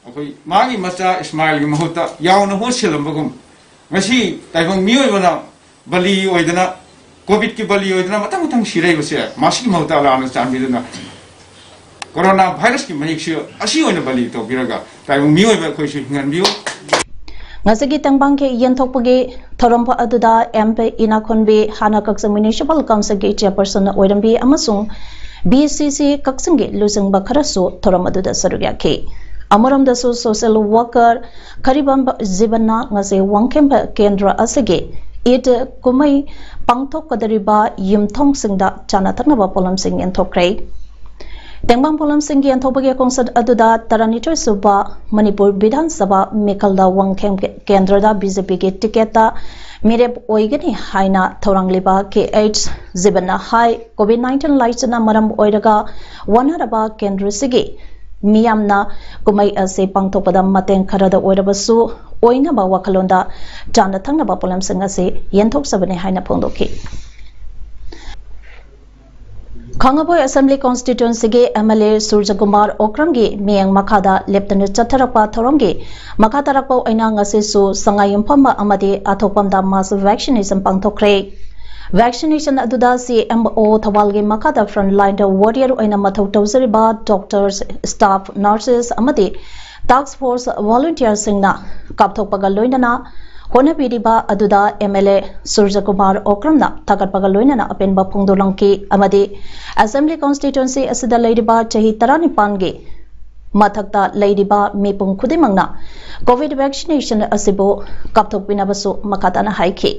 ꯑꯩꯈꯣꯏ ꯃꯥꯒꯤ ꯃꯆꯥ ꯏꯁꯃꯥꯏꯜꯒꯤ ꯃꯍꯨꯠꯇ ꯌꯥꯎꯅ ꯍꯣꯠ ꯁꯤꯜꯂꯝꯕꯒꯨꯝ, ꯉꯁꯤ ꯇꯥꯏꯕꯪ ꯃꯤꯑꯣꯏꯕꯅ ꯕꯂꯤ ꯑꯣꯏꯗꯅ ꯀꯣꯚꯤꯗꯀꯤ ꯕꯂꯤ ꯑꯣꯏꯗꯨꯅ ꯃꯊꯪ ꯃꯊꯪ ꯁꯤꯔꯛꯏꯕꯁꯦ, ꯃꯁꯤꯒꯤ ꯃꯍꯨꯠꯇ ꯑꯂꯥꯅ ꯆꯥꯟꯕꯤꯗꯨꯅ ꯀꯣꯔꯣꯅꯥ ꯚꯥꯏꯔꯁꯀꯤ ꯃꯍꯤꯛꯁꯤ ꯑꯁꯤ ꯑꯣꯏꯅ ꯕꯂꯤ ꯇꯧꯕꯤꯔꯒ ꯇꯥꯏꯕꯪ ꯃꯤꯑꯣꯏꯕ ꯑꯩꯈꯣꯏꯁꯨ ꯍꯤꯡꯍꯟꯕꯤꯌꯨ꯫ ꯉꯁꯤꯒꯤ ꯇꯦꯡꯕꯥꯡꯒꯤ ꯌꯦꯟꯊꯣꯛꯄꯒꯤ ꯊꯧꯔꯝ ꯑꯗꯨꯗ ꯑꯦꯝ ꯄꯤ ꯏꯅꯥꯈꯣꯟꯕꯤ, ꯍꯥꯟꯅ ꯀꯛꯆꯤꯡ ꯃ꯭ꯌꯨꯅꯤꯁꯤꯄꯥꯜ ꯀꯥꯎꯟꯁꯤꯜꯒꯤ ꯆꯦꯌꯔꯄꯔꯁꯟ ꯑꯣꯏꯔꯝꯕꯤ ꯑꯃꯁꯨꯡ ꯕꯤ ꯁꯤ ꯁꯤ ꯀꯛꯆꯤꯡꯒꯤ ꯂꯨꯆꯤꯡꯕ ꯈꯔꯁꯨ ꯊꯧꯔꯝ ꯑꯗꯨꯗ ꯁꯔꯨꯛ ꯌꯥꯈꯤ꯫ ꯑꯃꯔꯣꯝꯗꯁꯨ ꯁꯣꯁꯤꯌꯦꯜ ꯋꯥꯔꯀꯔ ꯈꯔꯤꯕꯝ ꯖꯤꯕꯟꯅ ꯉꯁꯤ ꯋꯥꯡꯈꯦꯝ ꯀꯦꯟꯗ꯭ꯔ ꯑꯁꯤꯒꯤ ꯏꯗ ꯀꯨꯝꯍꯩ ꯄꯥꯡꯊꯣꯛꯀꯗꯧꯔꯤꯕ ꯌꯨꯝꯊꯣꯡꯁꯤꯡꯗ ꯆꯥꯅ ꯊꯛꯅꯕ ꯄꯣꯠꯂꯝꯁꯤꯡ ꯌꯦꯟꯊꯣꯛꯈ꯭ꯔꯦ꯫ ꯇꯦꯡꯕꯥꯡ ꯄꯣꯠꯂꯝꯁꯤꯡ ꯌꯦꯟꯊꯣꯛꯄꯒꯤ ꯈꯣꯡꯆꯠ ꯑꯗꯨꯗ ꯇꯔꯥꯅꯤꯊꯣꯏ ꯁꯨꯕ ꯃꯅꯤꯄꯨꯔ ꯕꯤꯙꯥꯟ ꯁꯚꯥ ꯃꯤꯈꯜꯗ ꯋꯥꯡꯈꯦꯝ ꯀꯦꯟꯗ꯭ꯔꯗ ꯕꯤ ꯖꯦ ꯄꯤꯒꯤ ꯇꯤꯀꯦꯠꯇ ꯃꯤꯔꯦꯞ ꯑꯣꯏꯒꯅꯤ ꯍꯥꯏꯅ ꯊꯧꯔꯥꯡꯂꯤꯕ ꯀꯦ ꯑꯩꯆ ꯖꯤꯕꯟꯅ ꯍꯥꯏ꯫ ꯀꯣꯚꯤꯗ ꯅꯥꯏꯟꯇꯤꯟ ꯂꯥꯏꯆꯠꯅ ꯃꯔꯝ ꯑꯣꯏꯔꯒ ꯋꯥꯅꯔꯕ ꯀꯦꯟꯗ꯭ꯔꯁꯤꯒꯤ ꯃꯤꯌꯥꯝꯅ ꯀꯨꯝꯍꯩ ꯑꯁꯤ ꯄꯥꯡꯊꯣꯛꯄꯗ ꯃꯇꯦꯡ ꯈꯔꯗ ꯑꯣꯏꯔꯕꯁꯨ ꯑꯣꯏꯅꯕ ꯋꯥꯈꯜꯂꯣꯟꯗ ꯆꯥꯅ ꯊꯛꯅꯕ ꯄꯣꯠꯂꯝꯁꯤꯡ ꯑꯁꯤ ꯌꯦꯟꯊꯣꯛꯆꯕꯅꯤ ꯍꯥꯏꯅ ꯐꯣꯡꯗꯣꯛꯈꯤ꯫ ꯈꯥꯡꯉꯕꯣꯏ ꯑꯦꯁꯦꯝꯕ꯭ꯂꯤ ꯀꯣꯟꯁꯇꯤꯇ꯭ꯋꯦꯟꯁꯤꯒꯤ ꯑꯦꯝ ꯑꯦꯜ ꯑꯦ ꯁꯨꯔꯖꯀꯨꯃꯥꯔ ꯑꯣꯀ꯭ꯔꯝꯒꯤ ꯃꯤꯠꯌꯦꯡ ꯃꯈꯥꯗ ꯂꯦꯞꯇꯅ ꯆꯠꯊꯔꯛꯄ ꯊꯧꯔꯝꯒꯤ ꯃꯈꯥ ꯇꯥꯔꯛꯄ ꯑꯣꯏꯅ ꯉꯁꯤꯁꯨ ꯁꯉꯥꯏꯌꯨꯝꯐꯝ ꯑꯃꯗꯤ ꯑꯊꯣꯛꯄꯝꯗ ꯃꯥꯁ ꯚꯦꯛꯁꯤꯅꯦꯁꯟ ꯄꯥꯡꯊꯣꯛꯈ꯭ꯔꯦ꯫ ꯚꯦꯛꯁꯤꯅꯦꯁꯟ ꯑꯗꯨꯗ ꯁꯤ ꯑꯦꯝ ꯑꯣ ꯊꯧꯕꯥꯜꯒꯤ ꯃꯈꯥꯗ ꯐ꯭ꯔꯟꯠ ꯂꯥꯏꯟꯗ ꯋꯥꯔꯤꯌꯔ ꯑꯣꯏꯅ ꯃꯊꯧ ꯇꯧꯖꯔꯤꯕ ꯗꯣꯛꯇꯔꯁ, ꯁ꯭ꯇꯥꯐ, ꯅꯔꯁꯦꯁ ꯑꯃꯗꯤ ꯇꯥꯛꯁ ꯐꯣꯔꯁ ꯚꯣꯂꯨꯟꯇꯤꯌꯔꯁꯤꯡꯅ ꯀꯥꯞꯊꯣꯛꯄꯒ ꯂꯣꯏꯅꯅ ꯍꯣꯠꯅꯕꯤꯔꯤꯕ ꯑꯗꯨꯗ ꯑꯦꯝ ꯑꯦꯜ ꯑꯦ ꯁꯨꯔꯖꯀꯨꯃꯥꯔ ꯑꯣꯀ꯭ꯔꯝꯅ ꯊꯥꯒꯠꯄꯒ ꯂꯣꯏꯅꯅ ꯑꯄꯦꯟꯕ ꯐꯣꯡꯗꯣꯛꯂꯝꯈꯤ ꯑꯃꯗꯤ ꯑꯦꯁꯦꯝꯕ꯭ꯂꯤ ꯀꯣꯟꯁꯇꯤꯇ꯭ꯋꯦꯟꯁꯤ ꯑꯁꯤꯗ ꯂꯩꯔꯤꯕ ꯆꯍꯤ ꯇꯔꯥꯅꯤꯄꯥꯟꯒꯤ ꯃꯊꯛꯇ ꯂꯩꯔꯤꯕ ꯃꯤꯄꯨꯝ ꯈꯨꯗꯤꯡꯃꯛꯅ ꯀꯣꯚꯤꯗ ꯚꯦꯛꯁꯤꯅꯦꯁꯟ ꯑꯁꯤꯕꯨ ꯀꯥꯞꯊꯣꯛꯄꯤꯅꯕꯁꯨ ꯃꯈꯥ ꯇꯥꯅ ꯍꯥꯏꯈꯤ꯫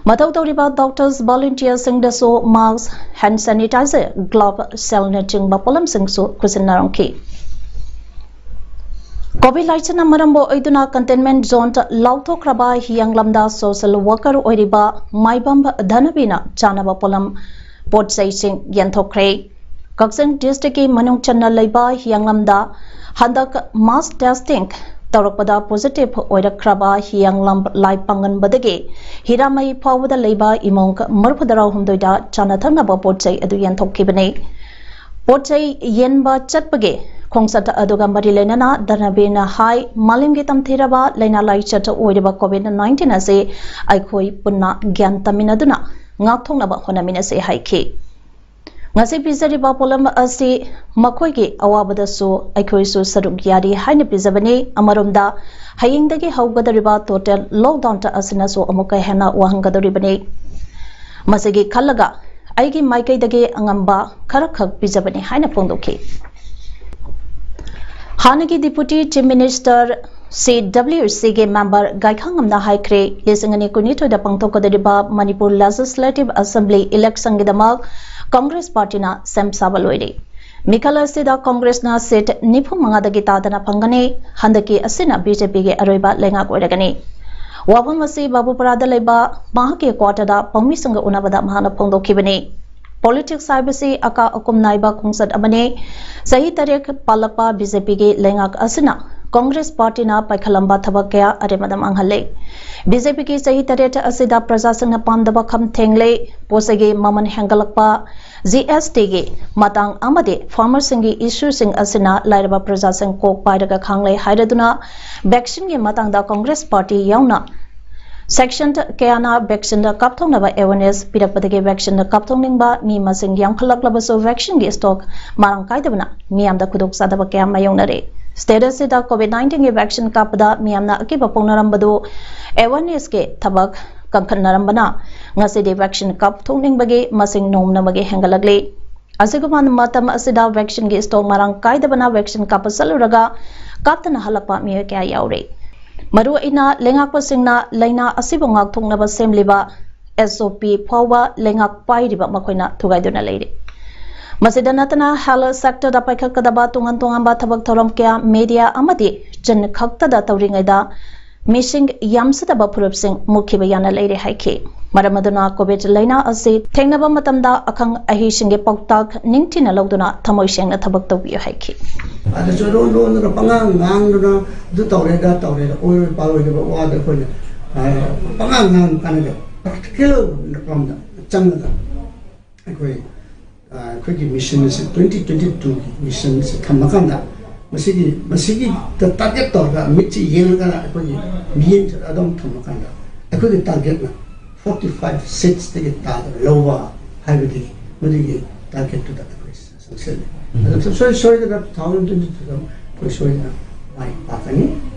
ꯃꯊꯧ ꯇꯧꯔꯤꯕ ꯗꯣꯛꯇꯔꯁ, ꯚꯣꯂꯨꯟꯇꯤꯌꯔꯁꯤꯡꯗꯁꯨ ꯃꯥꯁꯛ, ꯍꯦꯟ ꯁꯦꯅꯤꯇꯥꯏꯖꯔ, ꯒ꯭ꯂꯣꯚ, ꯁꯦꯜꯅꯆꯤꯡꯕ ꯄꯣꯠꯂꯝꯁꯤꯡꯁꯨ ꯈꯨꯠꯁꯤꯟꯅꯔꯝꯈꯤ꯫ ꯀꯣꯚꯤꯗ ꯂꯥꯏꯆꯠꯅ ꯃꯔꯝ ꯑꯣꯏꯗꯨꯅ ꯀꯟꯇꯦꯟꯃꯦꯟꯠ ꯖꯣꯟꯗ ꯂꯥꯎꯊꯣꯛꯈ꯭ꯔꯕ ꯍꯤꯌꯥꯡꯂꯝꯗ ꯁꯣꯁꯤꯌꯦꯜ ꯋꯥꯔꯀꯔ ꯑꯣꯏꯔꯤꯕ ꯃꯥꯏꯕꯝ ꯙꯅꯕꯤꯅ ꯆꯥꯅꯕ ꯄꯣꯠꯂꯝ, ꯄꯣꯠ ꯆꯩꯁꯤꯡ ꯌꯦꯟꯊꯣꯛꯈ꯭ꯔꯦ꯫ ꯀꯛꯆꯤꯡ ꯗꯤꯁꯇ꯭ꯔꯤꯛꯀꯤ ꯃꯅꯨꯡ ꯆꯟꯅ ꯂꯩꯕ ꯍꯤꯌꯥꯡꯂꯝꯗ ꯍꯟꯗꯛ ꯃꯥꯁ ꯇꯦꯁꯇꯤꯡ ꯇꯧꯔꯛꯄꯗ ꯄꯣꯖꯤꯇꯤꯚ ꯑꯣꯏꯔꯛꯈ꯭ꯔꯕ ꯍꯤꯌꯥꯡꯂꯝ ꯂꯥꯏ ꯄꯥꯡꯒꯟꯕꯗꯒꯤ ꯍꯤꯔꯥꯃꯩ ꯐꯥꯎꯕꯗ ꯂꯩꯕ ꯏꯃꯨꯡ ꯃꯔꯤꯐꯨ ꯇꯔꯥꯍꯨꯝꯗꯣꯏꯗ ꯆꯥꯅ ꯊꯛꯅꯕ ꯄꯣꯠ ꯆꯩ ꯑꯗꯨ ꯌꯦꯟꯊꯣꯛꯈꯤꯕꯅꯤ꯫ ꯄꯣꯠ ꯆꯩ ꯌꯦꯟꯕ ꯆꯠꯄꯒꯤ ꯈꯣꯡꯆꯠ ꯑꯗꯨꯒ ꯃꯔꯤ ꯂꯩꯅꯅ ꯙꯅꯕꯤꯅ ꯍꯥꯏ, ꯃꯥꯂꯦꯝꯒꯤ ꯇꯝꯊꯤꯔꯕ ꯂꯥꯏꯅꯥ ꯂꯥꯏꯆꯠ ꯑꯣꯏꯔꯤꯕ ꯀꯣꯚꯤꯗ ꯅꯥꯏꯟꯇꯤꯟ ꯑꯁꯤ ꯑꯩꯈꯣꯏ ꯄꯨꯟꯅ ꯒ꯭ꯌꯥꯟ ꯇꯥꯃꯤꯟꯅꯗꯨꯅ ꯉꯥꯛꯊꯣꯛꯅꯕ ꯍꯣꯠꯅꯃꯤꯟꯅꯁꯤ ꯍꯥꯏꯈꯤ꯫ ꯉꯁꯤ ꯄꯤꯖꯔꯤꯕ ꯄꯣꯠꯂꯝ ꯑꯁꯤ ꯃꯈꯣꯏꯒꯤ ꯑꯋꯥꯕꯗꯁꯨ ꯑꯩꯈꯣꯏꯁꯨ ꯁꯔꯨꯛ ꯌꯥꯔꯤ ꯍꯥꯏꯅ ꯄꯤꯖꯕꯅꯤ꯫ ꯑꯃꯔꯣꯝꯗ, ꯍꯌꯦꯡꯗꯒꯤ ꯍꯧꯒꯗꯧꯔꯤꯕ total lockdown ꯑꯁꯤꯅꯁꯨ ꯑꯃꯨꯛꯀ ꯍꯦꯟꯅ ꯋꯥꯍꯟꯒꯗꯧꯔꯤꯕꯅꯤ꯫ ꯃꯁꯤꯒꯤ ꯈꯜꯂꯒ ꯑꯩꯒꯤ ꯃꯥꯏꯀꯩꯗꯒꯤ ꯑꯉꯝꯕ ꯈꯔꯈꯛ ꯄꯤꯖꯕꯅꯤ ꯍꯥꯏꯅ ꯐꯣꯡꯗꯣꯛꯈꯤ꯫ ꯍꯥꯟꯅꯒꯤ Deputy Chief Minister, CWCꯒꯤ member ꯒꯥꯏꯈꯥꯉꯝꯅ ꯍꯥꯏꯈ꯭ꯔꯦ, ꯂꯤꯁꯤꯡ ꯑꯅꯤ ꯀꯨꯟꯅꯤꯊꯣꯏꯗ ꯄꯥꯡꯊꯣꯛꯀꯗꯧꯔꯤꯕ ꯃꯅꯤꯄꯨꯔ Legislative Assembly electionꯒꯤꯗꯃꯛ Congress partyꯅ ꯁꯦꯝ ꯁꯥꯕ ꯂꯣꯏꯔꯦ꯫ ꯃꯤꯈꯜ ꯑꯁꯤꯗ Congressꯅ seat ꯅꯤꯐꯨ ꯃꯉꯥꯗꯒꯤ ꯇꯥꯗꯅ ꯐꯪꯒꯅꯤ꯫ ꯍꯟꯗꯛꯀꯤ ꯑꯁꯤꯅ BJPꯒꯤ ꯑꯔꯣꯏꯕ ꯂꯩꯉꯥꯛ ꯑꯣꯏꯔꯒꯅꯤ꯫ ꯋꯥꯐꯝ ꯑꯁꯤ ꯕꯥꯕꯨꯄꯨꯔꯥꯗ ꯂꯩꯕ ꯃꯍꯥꯛꯀꯤ quarterꯗ ꯄꯥꯎꯃꯤꯁꯤꯡꯒ ꯎꯅꯕꯗ ꯃꯍꯥꯛꯅ ꯐꯣꯡꯗꯣꯛꯈꯤꯕꯅꯤ꯫ Politics ꯍꯥꯏꯕꯁꯤ ꯑꯀꯥ ꯑꯀꯨꯝ ꯅꯥꯏꯕ ꯈꯣꯡꯆꯠ ꯑꯃꯅꯤ꯫ ꯆꯍꯤ ꯇꯔꯦꯠ ꯄꯥꯜꯂꯛꯄ BJPꯒꯤ ꯂꯩꯉꯥꯛ ꯑꯁꯤꯅ Congress partyꯅ ꯄꯥꯏꯈꯠꯂꯝꯕ ꯊꯕꯛ ꯀꯌꯥ ꯑꯔꯦꯝꯕꯗ ꯃꯥꯡꯍꯜꯂꯦ꯫ BJPꯒꯤ ꯆꯍꯤ ꯇꯔꯦꯠ ꯑꯁꯤꯗ ꯄ꯭ꯔꯖꯥꯁꯤꯡꯅ ꯄꯥꯝꯗꯕ ꯈꯝ ꯊꯦꯡꯂꯦ꯫ ꯄꯣꯠ ꯆꯩꯒꯤ ꯃꯃꯜ ꯍꯦꯟꯒꯠꯂꯛꯄ, GSTꯒꯤ ꯃꯇꯥꯡ ꯑꯃꯗꯤ farmerꯁꯤꯡꯒꯤ issueꯁꯤꯡ ꯑꯁꯤꯅ ꯂꯥꯏꯔꯕ ꯄ꯭ꯔꯖꯥꯁꯤꯡ ꯀꯣꯛ ꯄꯥꯏꯔꯒ ꯈꯥꯡꯂꯦ ꯍꯥꯏꯔꯗꯨꯅ vaccineꯒꯤ ꯃꯇꯥꯡꯗ Congress party ꯌꯥꯎꯅ section ꯀꯌꯥꯅ vaccineꯗ ꯀꯥꯞꯊꯣꯛꯅꯕ awareness ꯄꯤꯔꯛꯄꯗꯒꯤ vaccineꯗ ꯀꯥꯞꯊꯣꯛꯅꯤꯡꯕ ꯃꯤ ꯃꯁꯤꯡ ꯌꯥꯝꯈꯠꯂꯛꯂꯕꯁꯨ vaccineꯒꯤ stock ꯃꯔꯥꯡ ꯀꯥꯏꯗꯕꯅ ꯃꯤꯌꯥꯝꯗ ꯈꯨꯗꯣꯡꯆꯥꯗꯕ ꯀꯌꯥ ꯃꯥꯌꯣꯛꯅꯔꯦ꯫ State ꯑꯁꯤꯗ COVID nineteenꯒꯤ vaccine ꯀꯥꯞꯄꯗ ꯃꯤꯌꯥꯝꯅ ꯑꯀꯤꯕ ꯐꯣꯡꯅꯔꯝꯕꯗꯨ awarenessꯀꯤ ꯊꯕꯛ ꯀꯟꯈꯠꯅꯔꯝꯕꯅ ꯉꯁꯤꯗꯤ vaccine ꯀꯥꯞꯊꯣꯛꯅꯤꯡꯕꯒꯤ ꯃꯁꯤꯡ ꯅꯣꯡꯃ ꯅꯣꯡꯃꯒꯤ ꯍꯦꯟꯒꯠꯂꯛꯂꯤ꯫ ꯑꯁꯤꯒꯨꯝꯕ ꯃꯇꯝ ꯑꯁꯤꯗ vaccineꯒꯤ stock ꯃꯔꯥꯡ ꯀꯥꯏꯗꯕꯅ vaccine ꯀꯥꯞꯄ ꯆꯠꯂꯨꯔꯒ ꯀꯥꯞꯇꯅ ꯍꯜꯂꯛꯄ ꯃꯤꯑꯣꯏ ꯀꯌꯥ ꯌꯥꯎꯔꯤ꯫ ꯃꯔꯨꯑꯣꯏꯅ ꯂꯩꯉꯥꯛꯄꯁꯤꯡꯅ ꯂꯥꯏꯅꯥ ꯑꯁꯤꯕꯨ ꯉꯥꯛꯊꯣꯛꯅꯕ ꯁꯦꯝꯂꯤꯕ SOP ꯐꯥꯎꯕ ꯂꯩꯉꯥꯛ ꯄꯥꯏꯔꯤꯕ ꯃꯈꯣꯏꯅ ꯊꯨꯒꯥꯏꯗꯨꯅ ꯂꯩꯔꯤ꯫ ꯃꯁꯤꯗ ꯅꯠꯇꯅ health sectorꯗ ꯄꯥꯏꯈꯠꯀꯗꯕ ꯇꯣꯉꯥꯟ ꯇꯣꯉꯥꯟꯕ ꯊꯕꯛ ꯊꯧꯔꯝ ꯀꯌꯥ media ꯑꯃꯗꯤ ꯆꯤꯟ ꯈꯛꯇꯗ ꯇꯧꯔꯤꯉꯩꯗ ꯃꯤꯁꯤꯡ ꯌꯥꯝꯖꯗꯕ ꯐꯨꯔꯨꯞꯁꯤꯡ ꯃꯨꯛꯈꯤꯕ ꯌꯥꯅ ꯂꯩꯔꯦ ꯍꯥꯏꯈꯤ꯫ ꯃꯔꯝ ꯑꯗꯨꯅ COVID ꯂꯥꯏꯅꯥ ꯑꯁꯤ ꯊꯦꯡꯅꯕ ꯃꯇꯝꯗ ꯑꯈꯪ ꯑꯍꯩꯁꯤꯡꯒꯤ ꯄꯥꯎꯇꯥꯛ ꯅꯤꯡꯊꯤꯅ ꯂꯧꯗꯨꯅ ꯊꯃꯣꯏ ꯁꯦꯡꯅ ꯊꯕꯛ ꯇꯧꯕꯤꯌꯨ ꯍꯥꯏꯈꯤ꯫ ꯑꯗꯨꯁꯨ ꯂꯣꯟ ꯂꯣꯟꯗꯨꯅ ꯄꯉꯥꯡ ꯉꯥꯡꯗꯨꯅ ꯑꯗꯨ ꯇꯧꯔꯦ ꯑꯗꯥ ꯇꯧꯔꯦ ꯑꯣꯏꯔꯣꯏ ꯄꯥꯔꯣꯏꯗꯕ ꯋꯥꯗ ꯑꯩꯈꯣꯏꯅ ꯄꯉꯥꯡ ꯉꯥꯡ ꯀꯥꯟꯅꯗꯦ꯫ Practical ꯔꯣꯝꯗ ꯆꯪꯉꯒ ꯑꯩꯈꯣꯏ ꯑꯩꯈꯣꯏꯒꯤ mission ꯑꯁꯤ twenty twenty twoꯒꯤ mission ꯑꯁꯤ ꯊꯝꯃꯀꯥꯟꯗ ꯃꯁꯤꯒꯤ ꯃꯁꯤꯒꯤ target ꯇꯧꯔꯒ ꯃꯤꯠꯁꯤ ꯌꯦꯡꯉꯒ ꯑꯩꯈꯣꯏꯒꯤ ꯃꯤꯠꯌꯦꯡꯁꯤꯗ ꯑꯗꯨꯝ ꯊꯝꯃꯀꯥꯟꯗ ꯑꯩꯈꯣꯏꯒꯤ targetꯅ forty five seatsꯇꯒꯤ ꯇꯥꯗꯅ ꯂꯧꯕ ꯍꯥꯏꯕꯗꯤ ꯃꯗꯨꯒꯤ targetꯇꯨꯗ ꯑꯩꯈꯣꯏ ꯆꯪꯁꯤꯜꯂꯤ꯫ ꯑꯗꯨ ꯁꯣꯏ ꯁꯣꯏꯗꯅ two thousand twenty twoꯗ ꯑꯩꯈꯣꯏ ꯁꯣꯏꯗꯅ ꯃꯥꯏ ꯄꯥꯛꯀꯅꯤ꯫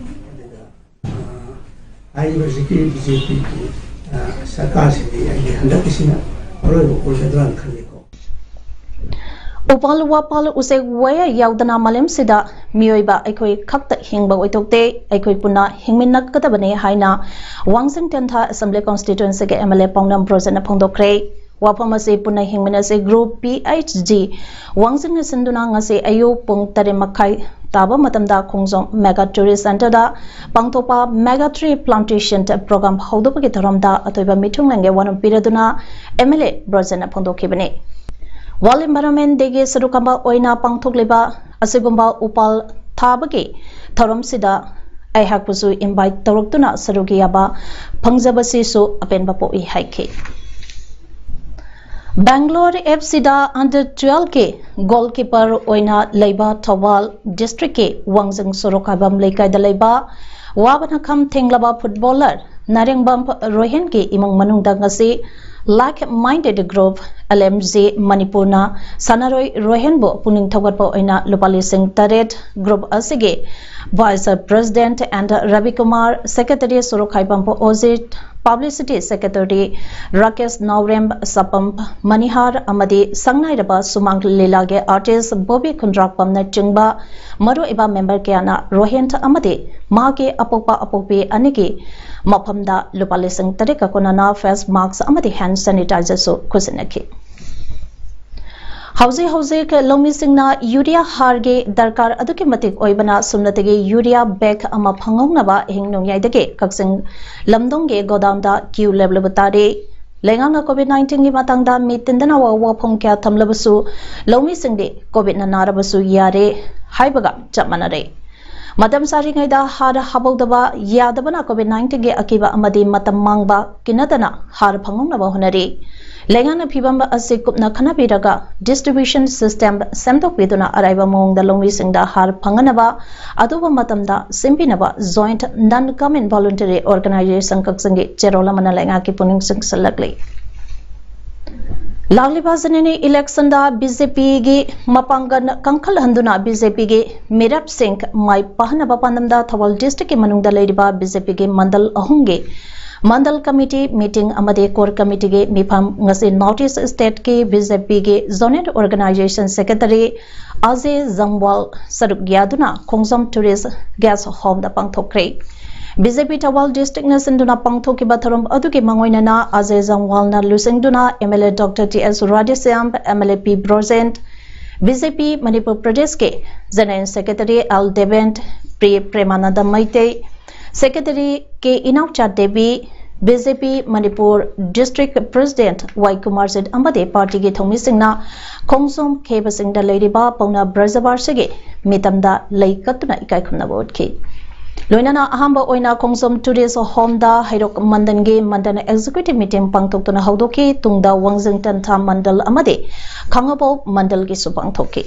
ꯑꯗꯨꯒ ꯍꯥꯏꯔꯤꯕ ꯍꯧꯖꯤꯛꯀꯤ BJPꯒꯤ ꯁꯔꯀꯥꯔꯁꯤꯗꯤ ꯑꯩꯒꯤ ꯍꯟꯗꯛꯀꯤꯁꯤꯅ ꯑꯔꯣꯏꯕ ꯑꯣꯏꯒꯗ꯭ꯔꯥꯅ ꯈꯜꯂꯤꯀꯣ꯫ ꯎꯄꯥꯜ ꯋꯥꯄꯥꯜ ꯎꯆꯦꯛ ꯋꯥꯌꯥ ꯌꯥꯎꯗꯅ ꯃꯥꯂꯦꯝꯁꯤꯗ ꯃꯤꯑꯣꯏꯕ ꯑꯩꯈꯣꯏ ꯈꯛꯇ ꯍꯤꯡꯕ ꯑꯣꯏꯊꯣꯛꯇꯦ, ꯑꯩꯈꯣꯏ ꯄꯨꯟꯅ ꯍꯤꯡꯃꯤꯟꯅꯒꯗꯕꯅꯤ ꯍꯥꯏꯅ ꯋꯥꯡꯖꯤꯡ ꯇꯦꯟꯊꯥ Assembly Constituencyꯒꯤ MLA ꯄꯥꯎꯅꯝ ꯕ꯭ꯔꯣꯖꯦꯟꯅ ꯐꯣꯡꯗꯣꯛꯈ꯭ꯔꯦ꯫ ꯋꯥꯐꯝ ꯑꯁꯤ ꯄꯨꯟꯅ ꯍꯤꯡꯃꯤꯟꯅꯁꯤ group PHG ꯋꯥꯡꯖꯤꯡꯅ ꯁꯤꯟꯗꯨꯅ ꯉꯁꯤ ꯑꯌꯨꯛ ꯄꯨꯡ ꯇꯔꯦꯠ ꯃꯈꯥꯏ ꯇꯥꯕ ꯃꯇꯝꯗ ꯈꯣꯡꯖꯣꯝ Mega Tourist Centreꯗ ꯄꯥꯡꯊꯣꯛꯄ Mega Tree Plantation Program ꯍꯧꯗꯣꯛꯄꯒꯤ ꯊꯧꯔꯝꯗ ꯑꯊꯣꯏꯕ ꯃꯤꯊꯨꯡꯂꯦꯟꯒꯤ ꯋꯥꯅꯣꯝ ꯄꯤꯔꯗꯨꯅ MLA ꯕ꯭ꯔꯣꯖꯦꯟꯅ ꯐꯣꯡꯗꯣꯛꯈꯤꯕꯅꯤ꯫ World Environment Dayꯒꯤ ꯁꯔꯨꯛ ꯑꯃ ꯑꯣꯏꯅ ꯄꯥꯡꯊꯣꯛꯂꯤꯕ ꯑꯁꯤꯒꯨꯝꯕ ꯎꯄꯥꯜ ꯊꯥꯕꯒꯤ ꯊꯧꯔꯝꯁꯤꯗ ꯑꯩꯍꯥꯛꯄꯨꯁꯨ invite ꯇꯧꯔꯛꯇꯨꯅ ꯁꯔꯨꯛ ꯌꯥꯕ ꯐꯪꯖꯕꯁꯤꯁꯨ ꯑꯄꯦꯟꯕ ꯄꯣꯛꯏ ꯍꯥꯏꯈꯤ꯫ ꯕꯦꯡꯒ꯭ꯂꯣꯔ FCꯗ under twelveꯀꯤ goalkeeper ꯑꯣꯏꯅ ꯂꯩꯕ ꯊꯧꯕꯥꯜ districtꯀꯤ ꯋꯥꯡꯖꯤꯡ ꯁꯣꯔꯣꯛꯈꯥꯏꯕꯝ ꯂꯩꯀꯥꯏꯗ ꯂꯩꯕ ꯋꯥꯕꯅ ꯈꯝ ꯊꯦꯡꯂꯕ footballer ꯅꯥꯔꯦꯡꯕꯝ ꯔꯣꯍꯦꯟꯒꯤ ꯏꯃꯨꯡ ꯃꯅꯨꯡꯗ ꯉꯁꯤ Like Minded Group LMG ꯃꯅꯤꯄꯨꯔꯅ ꯁꯥꯟꯅꯔꯣꯏ ꯔꯣꯍꯦꯟꯕꯨ ꯄꯨꯛꯅꯤꯡ ꯊꯧꯒꯠꯄ ꯑꯣꯏꯅ ꯂꯨꯄꯥ ꯂꯤꯁꯤꯡ ꯇꯔꯦꯠ, group ꯑꯁꯤꯒꯤ Vice President and ꯔꯕꯤꯀꯨꯃꯥꯔ, Secretary Sorokhaibam ꯑꯣꯖꯤꯠ, Publicity Secretary Rakesh ꯅꯥꯎꯔꯦꯝ, ꯁꯄꯝ ꯃꯅꯤꯍꯥꯔ ꯑꯃꯗꯤ ꯁꯛꯅꯥꯏꯔꯕ ꯁꯨꯃꯥꯡ ꯂꯤꯂꯥꯒꯤ artist ꯕꯣꯕꯤ ꯈꯨꯟꯗ꯭ꯔꯥꯛꯄꯝꯅꯆꯤꯡꯕ ꯃꯔꯨꯑꯣꯏꯕ member ꯀꯌꯥꯅ ꯔꯣꯍꯦꯟ ꯑꯃꯗꯤ ꯃꯍꯥꯛꯀꯤ ꯑꯄꯣꯛꯄ ꯑꯄꯣꯛꯄꯤ ꯑꯅꯤꯒꯤ ꯃꯐꯝꯗ ꯂꯨꯄꯥ ꯂꯤꯁꯤꯡ ꯇꯔꯦꯠꯀ ꯀꯣꯟꯅꯅ face mask ꯑꯃꯗꯤ hand sanitizerꯁꯨ ꯈꯨꯠꯁꯤꯟꯅꯈꯤ꯫ ꯍꯧꯖꯤꯛ ꯍꯧꯖꯤꯛ ꯂꯧꯃꯤꯁꯤꯡꯅ urea ꯍꯥꯔꯒꯤ ꯗꯔꯀꯥꯔ ꯑꯗꯨꯛꯀꯤ ꯃꯇꯤꯛ ꯑꯣꯏꯕꯅ ꯁꯨꯞꯅꯇꯒꯤ urea bag ꯑꯃ ꯐꯪꯍꯧꯅꯕ ꯏꯍꯤꯡ ꯅꯣꯡꯌꯥꯏꯗꯒꯤ ꯀꯛꯆꯤꯡ ꯂꯝꯗꯣꯡꯒꯤ godownꯗ queue ꯂꯦꯞꯂꯕ ꯇꯥꯔꯤ꯫ ꯂꯩꯉꯥꯛꯅ COVID nineteenꯒꯤ ꯃꯇꯥꯡꯗ ꯃꯤ ꯇꯤꯟꯗꯅꯕ ꯋꯥꯐꯝ ꯀꯌꯥ ꯊꯝꯂꯕꯁꯨ ꯂꯧꯃꯤꯁꯤꯡꯗꯤ COVIDꯅ ꯅꯥꯔꯕꯁꯨ ꯌꯥꯔꯦ ꯍꯥꯏꯕꯒ ꯆꯞ ꯃꯥꯟꯅꯔꯦ꯫ ꯃꯇꯝ ꯆꯥꯔꯤꯉꯩꯗ ꯍꯥꯔ ꯍꯥꯞꯍꯧꯗꯕ ꯌꯥꯗꯕꯅ COVID nineteen ꯒꯤ ꯑꯀꯤꯕ ꯑꯃꯗꯤ ꯃꯇꯝ ꯃꯥꯡꯕ ꯀꯤꯅꯗꯅ ꯍꯥꯔ ꯐꯪꯍꯧꯅꯕ ꯍꯣꯠꯅꯔꯤ꯫ ꯂꯩꯉꯥꯛꯅ ꯐꯤꯕꯝ ꯑꯁꯤ ꯀꯨꯞꯅ ꯈꯟꯅꯕꯤꯔꯒ distribution system ꯁꯦꯝꯗꯣꯛꯄꯤꯗꯨꯅ ꯑꯔꯥꯏꯕ ꯃꯑꯣꯡꯗ ꯂꯧꯃꯤꯁꯤꯡꯗ ꯍꯥꯔ ꯐꯪꯍꯟꯅꯕ ꯑꯊꯨꯕ ꯃꯇꯝꯗ ꯁꯦꯝꯕꯤꯅꯕ Joint Non Government Voluntary Organization ꯀꯛꯆꯤꯡꯒꯤ ꯆꯦꯔꯣꯜ ꯑꯃꯅ ꯂꯩꯉꯥꯛꯀꯤ ꯄꯨꯛꯅꯤꯡ ꯆꯤꯡꯁꯤꯜꯂꯛꯂꯤ꯫ ꯂꯥꯛꯂꯤꯕ general election ꯗ BJP ꯒꯤ ꯃꯄꯥꯡꯒꯜ ꯀꯟꯈꯠꯍꯟꯗꯨꯅ BJP ꯒꯤ ꯃꯤꯔꯦꯞꯁꯤꯡ ꯃꯥꯏ ꯄꯥꯛꯍꯟꯅꯕ ꯄꯥꯟꯗꯝꯗ ꯊꯧꯕꯥꯜ district ꯀꯤ ꯃꯅꯨꯡꯗ ꯂꯩꯔꯤꯕ BJP ꯒꯤ ꯃꯟꯗꯜ ꯑꯍꯨꯝꯒꯤ ꯃꯟꯗꯜ committee meeting ꯑꯃꯗꯤ core committee ꯒꯤ ꯃꯤꯐꯝ ꯉꯁꯤ North East State ꯀꯤ BJP ꯒꯤ Zonal Organization Secretary ꯑꯖꯦ ꯖꯝꯋꯥꯜ ꯁꯔꯨꯛ ꯌꯥꯗꯨꯅ ꯈꯣꯡꯖꯣꯝ Tourist Guest Home ꯗ ꯄꯥꯡꯊꯣꯛꯈ꯭ꯔꯦ꯫ BJP ꯊꯧꯕꯥꯜ district ꯅ ꯁꯤꯟꯗꯨꯅ ꯄꯥꯡꯊꯣꯛꯈꯤꯕ ꯊꯧꯔꯝ ꯑꯗꯨꯒꯤ ꯃꯥꯡꯑꯣꯏꯅꯅ ꯑꯖꯦ ꯖꯝꯋꯥꯜꯅ ꯂꯨꯆꯤꯡꯗꯨꯅ MLA Doctor T S Radheshyam, MLA P Brojen, BJP Manipur ꯄ꯭ꯔꯗꯦꯁꯀꯤ General Secretary L Devendra, P Premananda Meitei, Secretary K ꯏꯅꯥꯎꯆꯥ Devi, BJP Manipur District President Y Kumarjit ꯑꯃꯗꯤ party ꯒꯤ ꯊꯧꯃꯤꯁꯤꯡꯅ ꯈꯣꯡꯖꯣꯝ ꯈꯦꯕꯁꯤꯡꯗ ꯂꯩꯔꯤꯕ ꯄꯥꯎꯅꯥ ꯕ꯭ꯔꯖꯕꯥꯁꯤꯒꯤ ꯃꯤꯇꯝꯗ ꯂꯩ ꯀꯠꯇꯨꯅ ꯏꯀꯥꯏ ꯈꯨꯝꯅꯕ ꯎꯠꯈꯤ꯫ ꯂꯣꯏꯅꯅ ꯑꯍꯥꯟꯕ ꯑꯣꯏꯅ ꯈꯣꯡꯖꯣꯝ Tourist Home ꯗ ꯍꯩꯔꯣꯛ ꯃꯟꯗꯜꯒꯤ ꯃꯟꯗꯜ executive meeting ꯄꯥꯡꯊꯣꯛꯇꯨꯅ ꯍꯧꯗꯣꯛꯈꯤ꯫ ꯇꯨꯡꯗ ꯋꯥꯡꯖꯤꯡ ꯇꯦꯟꯊꯥ ꯃꯟꯗꯜ ꯑꯃꯗꯤ ꯈꯥꯉꯕꯣꯛ ꯃꯟꯗꯜꯒꯤꯁꯨ ꯄꯥꯡꯊꯣꯛꯈꯤ꯫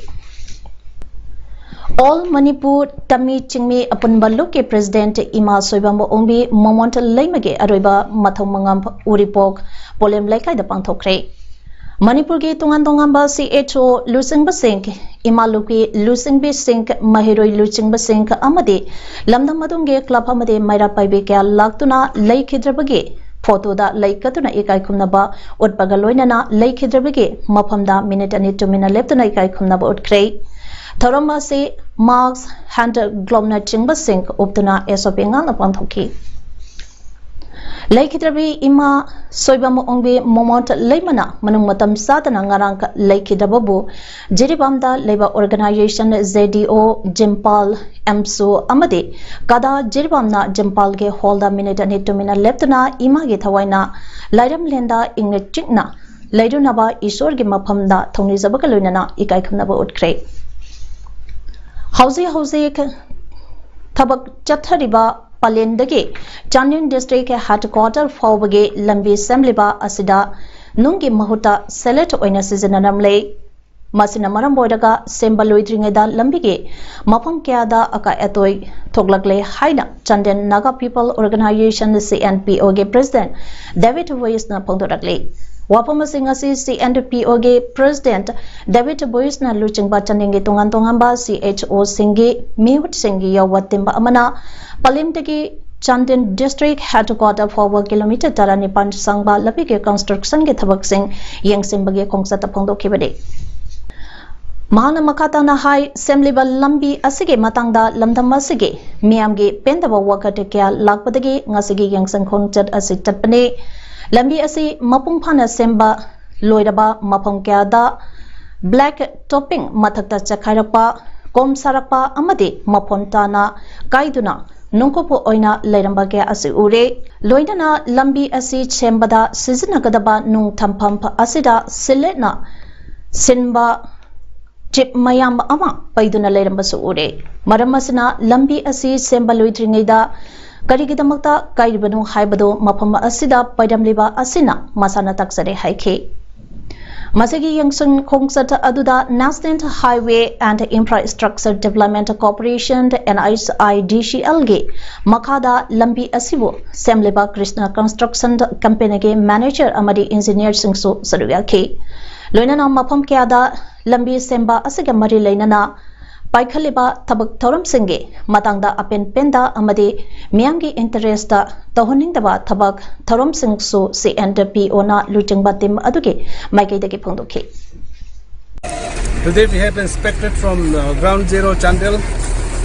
All Manipur ꯇꯃꯤ ꯆꯤꯡꯃꯤ ꯑꯄꯨꯟꯕ ꯂꯨꯞꯀꯤ President ꯏꯃꯥ ꯁꯣꯏꯕꯝꯕ ꯑꯣꯡꯕꯤ ꯃꯣꯃꯣꯟ ꯂꯩꯃꯒꯤ ꯑꯔꯣꯏꯕ ꯃꯊꯧ ꯃꯉꯝ ꯎꯔꯤꯄꯣꯛ ꯄꯣꯂꯦꯝ ꯂꯩꯀꯥꯏꯗ ꯄꯥꯡꯊꯣꯛꯈ꯭ꯔꯦ꯫ ꯃꯅꯤꯄꯨꯔꯒꯤ ꯇꯣꯉꯥꯟ ꯇꯣꯉꯥꯟꯕ CHO ꯂꯨꯆꯤꯡꯕꯁꯤꯡ, ꯏꯃꯥ ꯂꯨꯞꯀꯤ ꯂꯨꯆꯤꯡꯕꯤꯁꯤꯡ, ꯃꯍꯩꯔꯣꯏ ꯂꯨꯆꯤꯡꯕꯁꯤꯡ ꯑꯃꯗꯤ ꯂꯝꯗꯝ ꯑꯗꯨꯝꯒꯤ club ꯑꯃꯗꯤ ꯃꯩꯔꯥ ꯄꯥꯏꯕꯤ ꯀꯌꯥ ꯂꯥꯛꯇꯨꯅ ꯂꯩꯈꯤꯗ꯭ꯔꯕꯒꯤ photo ꯗ ꯂꯩ ꯀꯠꯇꯨꯅ ꯏꯀꯥꯏ ꯈꯨꯝꯅꯕ ꯎꯠꯄꯒ ꯂꯣꯏꯅꯅ ꯂꯩꯈꯤꯗ꯭ꯔꯕꯒꯤ ꯃꯐꯝꯗ minute ꯑꯅꯤ ꯇꯨꯃꯤꯟꯅ ꯂꯦꯞꯇꯨꯅ ꯏꯀꯥꯏ ꯈꯨꯝꯅꯕ ꯎꯠꯈ꯭ꯔꯦ꯫ ꯊꯧꯔꯝ ꯑꯁꯤ mask, hand glove ꯅ ꯆꯤꯡꯕꯁꯤꯡ ꯎꯞꯇꯨꯅ SOP ꯉꯥꯛꯅ ꯄꯥꯡꯊꯣꯛꯈꯤ꯫ ꯂꯩꯈꯤꯗ꯭ꯔꯕꯤ ꯏꯃꯥ ꯁꯣꯏꯕꯝ ꯑꯣꯡꯕꯤ ꯃꯣꯃꯣꯟ ꯂꯩꯃꯅ ꯃꯅꯨꯡ ꯃꯇꯝ ꯆꯥꯗꯅ ꯉꯔꯥꯡ ꯂꯩꯈꯤꯗꯕꯕꯨ ꯖꯤꯔꯤꯕꯥꯝꯗ ꯂꯩꯕ organization, ZDO, ꯖꯤꯝꯄꯥꯜ, ꯑꯦꯝꯁꯨ ꯑꯃꯗꯤ ꯀꯗꯥ ꯖꯤꯔꯤꯕꯥꯝꯅ ꯖꯤꯝꯄꯥꯜꯒꯤ hall ꯗ minute ꯑꯅꯤ ꯇꯨꯃꯤꯟꯅ ꯂꯦꯞꯇꯨꯅ ꯏꯃꯥꯒꯤ ꯊꯋꯥꯏꯅ ꯂꯥꯏꯔꯝꯂꯦꯟꯗ ꯏꯪꯅ ꯆꯤꯛꯅ ꯂꯩꯔꯨꯅꯕ ꯏꯁꯣꯔꯒꯤ ꯃꯐꯝꯗ ꯊꯧꯅꯤꯖꯕꯒ ꯂꯣꯏꯅꯅ ꯏꯀꯥꯏ ꯈꯨꯝꯅꯕ ꯎꯠꯈ꯭ꯔꯦ꯫ ꯍꯧꯖꯤꯛ ꯍꯧꯖꯤꯛ ꯊꯕꯛ ꯆꯠꯊꯔꯤꯕ ꯄꯂꯦꯟꯗꯒꯤ ꯆꯥꯟꯗꯦꯜ district headquarter ꯐꯥꯎꯕꯒꯤ ꯂꯝꯕꯤ ꯁꯦꯝꯂꯤꯕ ꯑꯁꯤꯗ ꯅꯨꯡꯒꯤ ꯃꯍꯨꯠꯇ ꯁꯦꯂꯦꯠ ꯑꯣꯏꯅ ꯁꯤꯖꯤꯟꯅꯔꯝꯂꯦ꯫ ꯃꯁꯤꯅ ꯃꯔꯝ ꯑꯣꯏꯔꯒ ꯁꯦꯝꯕ ꯂꯣꯏꯗ꯭ꯔꯤꯉꯩꯗ ꯂꯝꯕꯤꯒꯤ ꯃꯐꯝ ꯀꯌꯥꯗ ꯑꯀꯥꯏ ꯑꯇꯣꯏ ꯊꯣꯛꯂꯛꯂꯦ ꯍꯥꯏꯅ Chandel Naga People Organisation, C N P O ꯒꯤ president David Boyce ꯅ ꯐꯣꯡꯗꯣꯔꯛꯂꯤ꯫ ꯋꯥꯐꯝ ꯑꯁꯤ ꯉꯁꯤ C N P O ꯒꯤ president David Boyce ꯅ ꯂꯨꯆꯤꯡꯕ ꯆꯥꯟꯗꯦꯜꯒꯤ ꯇꯣꯉꯥꯟ ꯇꯣꯉꯥꯟꯕ C H O ꯁꯤꯡꯒꯤ ꯃꯤꯍꯨꯠꯁꯤꯡꯒꯤ ꯌꯥꯎꯕ ꯇꯤꯝ ꯑꯃꯅ ꯄꯂꯦꯟꯗꯒꯤ ꯆꯥꯟꯗꯦꯜ district headquarter ꯐꯥꯎꯕ kilometre ꯇꯔꯥꯅꯤꯄꯥꯟ ꯆꯪꯕ ꯂꯝꯕꯤꯒꯤ construction ꯒꯤ ꯊꯕꯛꯁꯤꯡ ꯌꯦꯡꯁꯤꯟꯕꯒꯤ ꯈꯣꯡꯆꯠꯇ ꯐꯣꯡꯗꯣꯛꯈꯤꯕꯅꯤ꯫ ꯃꯍꯥꯛꯅ ꯃꯈꯥ ꯇꯥꯅ ꯍꯥꯏ, ꯁꯦꯝꯂꯤꯕ ꯂꯝꯕꯤ ꯑꯁꯤꯒꯤ ꯃꯇꯥꯡꯗ ꯂꯝꯗꯝ ꯑꯁꯤꯒꯤ ꯃꯤꯌꯥꯝꯒꯤ ꯄꯦꯟꯗꯕ ꯋꯥꯀꯠ ꯀꯌꯥ ꯂꯥꯛꯄꯗꯒꯤ ꯉꯁꯤꯒꯤ ꯌꯦꯡꯁꯤꯟ ꯈꯣꯡꯆꯠ ꯑꯁꯤ ꯆꯠꯄꯅꯤ꯫ ꯂꯝꯕꯤ ꯑꯁꯤ ꯃꯄꯨꯡ ꯐꯥꯅ ꯁꯦꯝꯕ ꯂꯣꯏꯔꯕ ꯃꯐꯝ ꯀꯌꯥꯗ black topping ꯃꯊꯛꯇ ꯆꯈꯥꯏꯔꯛꯄ, ꯀꯣꯝ ꯁꯥꯔꯛꯄ ꯑꯃꯗꯤ ꯃꯐꯣꯟ ꯇꯥꯅ ꯀꯥꯏꯗꯨꯅ ꯅꯣꯡꯀꯨꯞ ꯑꯣꯏꯅ ꯂꯩꯔꯝꯕ ꯀꯌꯥ ꯑꯁꯤ ꯎꯔꯦ꯫ ꯂꯣꯏꯅꯅ ꯂꯝꯕꯤ ꯑꯁꯤ ꯁꯦꯝꯕꯗ ꯁꯤꯖꯤꯟꯅꯒꯗꯕ ꯅꯨꯡ ꯊꯝꯐꯝ ꯑꯁꯤꯗ ꯁꯤꯂꯦꯠꯅ ꯁꯤꯟꯕ ꯆꯤꯞ ꯃꯌꯥꯝ ꯑꯃ ꯄꯩꯗꯨꯅ ꯂꯩꯔꯝꯕꯁꯨ ꯎꯔꯦ꯫ ꯃꯔꯝ ꯑꯁꯤꯅ ꯂꯝꯕꯤ ꯑꯁꯤ ꯁꯦꯝꯕ ꯂꯣꯏꯗ꯭ꯔꯤꯉꯩꯗ ꯀꯔꯤꯒꯤꯗꯃꯛꯇ ꯀꯥꯏꯔꯤꯕꯅꯣ ꯍꯥꯏꯕꯗꯨ ꯃꯐꯝ ꯑꯁꯤꯗ ꯄꯩꯔꯝꯂꯤꯕ ꯑꯁꯤꯅ ꯃꯁꯥꯅ ꯇꯥꯛꯆꯔꯦ ꯍꯥꯏꯈꯤ꯫ ꯃꯁꯤꯒꯤ ꯌꯦꯡꯁꯤꯟ ꯈꯣꯡꯆꯠ ꯑꯗꯨꯗ National Highway and Infrastructure Development Corporation, N H I D C L ꯒꯤ ꯃꯈꯥꯗ ꯂꯝꯕꯤ ꯑꯁꯤꯕꯨ ꯁꯦꯝꯂꯤꯕ ꯀ꯭ꯔꯤꯁꯅ construction company ꯒꯤ manager ꯑꯃꯗꯤ engineer ꯁꯤꯡꯁꯨ ꯁꯔꯨꯛ ꯌꯥꯈꯤ꯫ ꯂꯣꯏꯅꯅ ꯃꯐꯝ ꯀꯌꯥꯗ ꯂꯝꯕꯤ ꯁꯦꯝꯕ ꯑꯁꯤꯒ ꯃꯔꯤ ꯂꯩꯅꯅ ꯄꯥꯏꯈꯠꯂꯤꯕ ꯊꯕꯛ ꯊꯧꯔꯝꯁꯤꯡꯒꯤ ꯃꯇꯥꯡꯗ ꯑꯄꯦꯟ ꯄꯦꯟꯗ ꯑꯃꯗꯤ ꯃꯤꯌꯥꯝꯒꯤ interest ꯇꯧꯍꯟꯅꯤꯡꯗꯕ ꯊꯕꯛ ꯊꯧꯔꯝꯁꯤꯡꯁꯨ C N P O ꯅ ꯂꯨꯆꯤꯡꯕ ꯇꯤꯝ ꯑꯗꯨꯒꯤ ꯃꯥꯏꯀꯩꯗꯒꯤ ꯐꯣꯡꯗꯣꯛꯈꯤ꯫ Today we have inspected from uh, ground zero Chandel.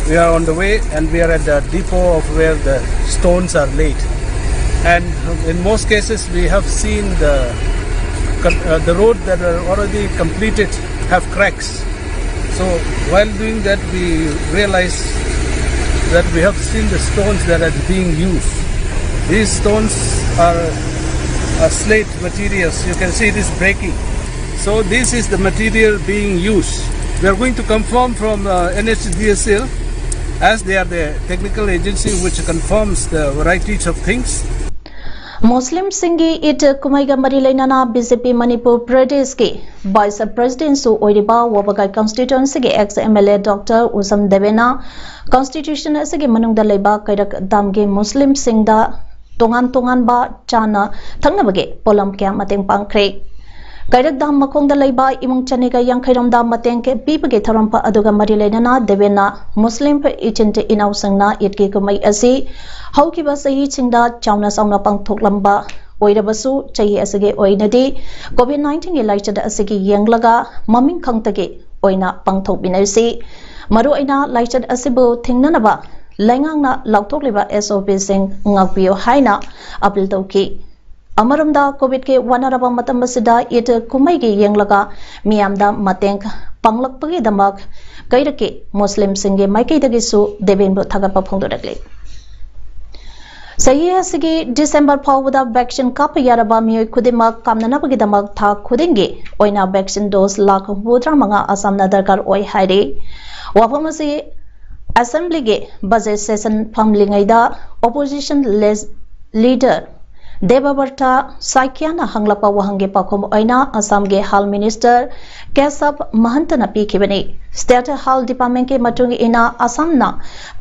We are on the way and we are at the depot of where the stones are laid. And in most cases we have seen the, con- uh, the road that are already completed have cracks. So while doing that we realize that we have seen the stones that are being used. These stones are uh, slate materials. You can see it is breaking. So this is the material being used. We are going to confirm from uh, N H D C L As they are the technical agency which confirms the varieties of things. ꯃꯨꯁꯂꯤꯝꯁꯤꯡꯒꯤ ꯏꯗ ꯀꯨꯝꯍꯩꯒ ꯃꯔꯤ ꯂꯩꯅꯅ ꯕꯤ ꯖꯦ ꯄꯤ ꯃꯅꯤꯄꯨꯔ ꯄ꯭ꯔꯗꯦꯁꯀꯤ ꯚꯥꯏꯁ ꯄ꯭ꯔꯦꯁꯤꯗꯦꯟꯁꯨ ꯑꯣꯏꯔꯤꯕ ꯋꯥꯕꯒꯥꯏ ꯀꯟꯁꯇꯤꯇ꯭ꯋꯦꯟꯁꯤꯒꯤ ex M L A doctor Usham ꯗꯦꯕꯦꯅ ꯀꯟꯁꯇꯤꯇ꯭ꯌꯨꯁꯟ ꯑꯁꯤꯒꯤ ꯃꯅꯨꯡꯗ ꯂꯩꯕ ꯀꯩꯔꯛ ꯗꯥꯝꯒꯤ ꯃꯨꯁꯂꯤꯝꯁꯤꯡꯗ ꯇꯣꯉꯥꯟ ꯇꯣꯉꯥꯟꯕ ꯆꯥꯅ ꯊꯛꯅꯕꯒꯤ ꯄꯣꯠꯂꯝ ꯀꯌꯥ ꯃꯇꯦꯡ ꯄꯥꯡꯈ꯭ꯔꯦ꯫ ꯀꯩꯔꯛ ꯗꯥꯝ ꯃꯈꯣꯡꯗ ꯂꯩꯕ ꯏꯃꯨꯡ ꯆꯅꯤꯒ ꯌꯥꯡꯈꯩꯔꯣꯝꯗ ꯃꯇꯦꯡ ꯄꯤꯕꯒꯤ ꯊꯧꯔꯝ ꯑꯗꯨꯒ ꯃꯔꯤ ꯂꯩꯅꯅ ꯗꯦꯕꯦꯟꯅ ꯃꯨꯁꯂꯤꯝ ꯏꯆꯤꯟ ꯏꯅꯥꯎꯁꯤꯡꯅ ꯏꯗꯀꯤ ꯀꯨꯝꯍꯩ ꯑꯁꯤ ꯍꯧꯈꯤꯕ ꯆꯍꯤꯁꯤꯡꯗ ꯆꯥꯎꯅ ꯆꯥꯎꯅ ꯄꯥꯡꯊꯣꯛꯂꯝꯕ ꯑꯣꯏꯔꯕꯁꯨ ꯆꯍꯤ ꯑꯁꯤꯒꯤ ꯑꯣꯏꯅꯗꯤ ꯀꯣꯚꯤꯗ ꯅꯥꯏꯟꯇꯤꯟꯒꯤ ꯂꯥꯏꯆꯠ ꯑꯁꯤꯒꯤ ꯌꯦꯡꯂꯒ ꯃꯃꯤꯡ ꯈꯛꯇꯒꯤ ꯑꯣꯏꯅ ꯄꯥꯡꯊꯣꯛꯃꯤꯟꯅꯔꯤꯁꯤ꯫ ꯃꯔꯨꯑꯣꯏꯅ ꯂꯥꯏꯆꯠ ꯑꯁꯤꯕꯨ ꯊꯤꯡꯅꯅꯕ ꯂꯩꯉꯥꯛꯅ ꯂꯥꯎꯊꯣꯛꯂꯤꯕ ꯑꯦꯁ ꯑꯣ ꯄꯤꯁꯤꯡ ꯉꯥꯛꯄꯤꯌꯨ ꯍꯥꯏꯅ ꯑꯄꯤꯜ ꯇꯧꯈꯤ꯫ ꯑꯃꯔꯣꯝꯗ ꯀꯣꯚꯤꯗꯀꯤ ꯋꯥꯅꯔꯕ ꯃꯇꯝ ꯑꯁꯤꯗ ꯏꯗ ꯀꯨꯝꯍꯩꯒꯤ ꯌꯦꯡꯂꯒ ꯃꯤꯌꯥꯝꯗ ꯃꯇꯦꯡ ꯄꯥꯡꯂꯛꯄꯒꯤꯗꯃꯛ ꯀꯩꯔꯛꯀꯤ ꯃꯨꯁꯂꯤꯝꯁꯤꯡꯒꯤ ꯃꯥꯏꯀꯩꯗꯒꯤꯁꯨ ꯗꯦꯕꯦꯟꯕꯨ ꯊꯥꯒꯠꯄ ꯐꯣꯡꯗꯣꯔꯛꯂꯤ꯫ ꯆꯍꯤ ꯑꯁꯤꯒꯤ ꯗꯤꯁꯦꯝꯕꯔ ꯐꯥꯎꯕꯗ ꯚꯦꯛꯁꯤꯟ ꯀꯥꯞꯄ ꯌꯥꯔꯕ ꯃꯤꯑꯣꯏ ꯈꯨꯗꯤꯡꯃꯛ ꯀꯥꯞꯅꯅꯕꯒꯤꯗꯃꯛ ꯊꯥ ꯈꯨꯗꯤꯡꯒꯤ ꯑꯣꯏꯅ ꯚꯦꯛꯁꯤꯟ ꯗꯣꯁ ꯂꯥꯈ ꯍꯨꯝꯐꯨꯇꯔꯥ ꯃꯉꯥ ꯑꯁꯥꯝꯅ ꯗꯔꯀꯥꯔ ꯑꯣꯏ ꯍꯥꯏꯔꯤ꯫ ꯋꯥꯐꯝ ꯑꯁꯤ ꯑꯦꯁꯦꯝꯕ꯭ꯂꯤꯒꯤ ꯕꯖꯦꯠ ꯁꯦꯁꯟ ꯐꯝꯂꯤꯉꯩꯗ ꯑꯣꯄꯣꯖꯤꯁꯟ ꯂꯤꯗꯔ ꯗꯦꯕꯕ꯭ꯔꯇ ꯁꯥꯏꯀꯤꯌꯥꯅ ꯍꯪꯂꯛꯄ ꯋꯥꯍꯪꯒꯤ ꯄꯥꯎꯈꯨꯝ ꯑꯣꯏꯅ ꯑꯁꯥꯝꯒꯤ ꯍꯦꯜꯊ ꯃꯤꯅꯤꯁꯇꯔ ꯀꯦꯁꯕ ꯃꯍꯟꯇꯅ ꯄꯤꯈꯤꯕꯅꯤ꯫ ꯁ꯭ꯇꯦꯠ ꯍꯦꯜꯊ ꯗꯤꯄꯥꯔꯠꯃꯦꯟꯠꯀꯤ ꯃꯇꯨꯡ ꯏꯟꯅ ꯑꯁꯥꯝꯅ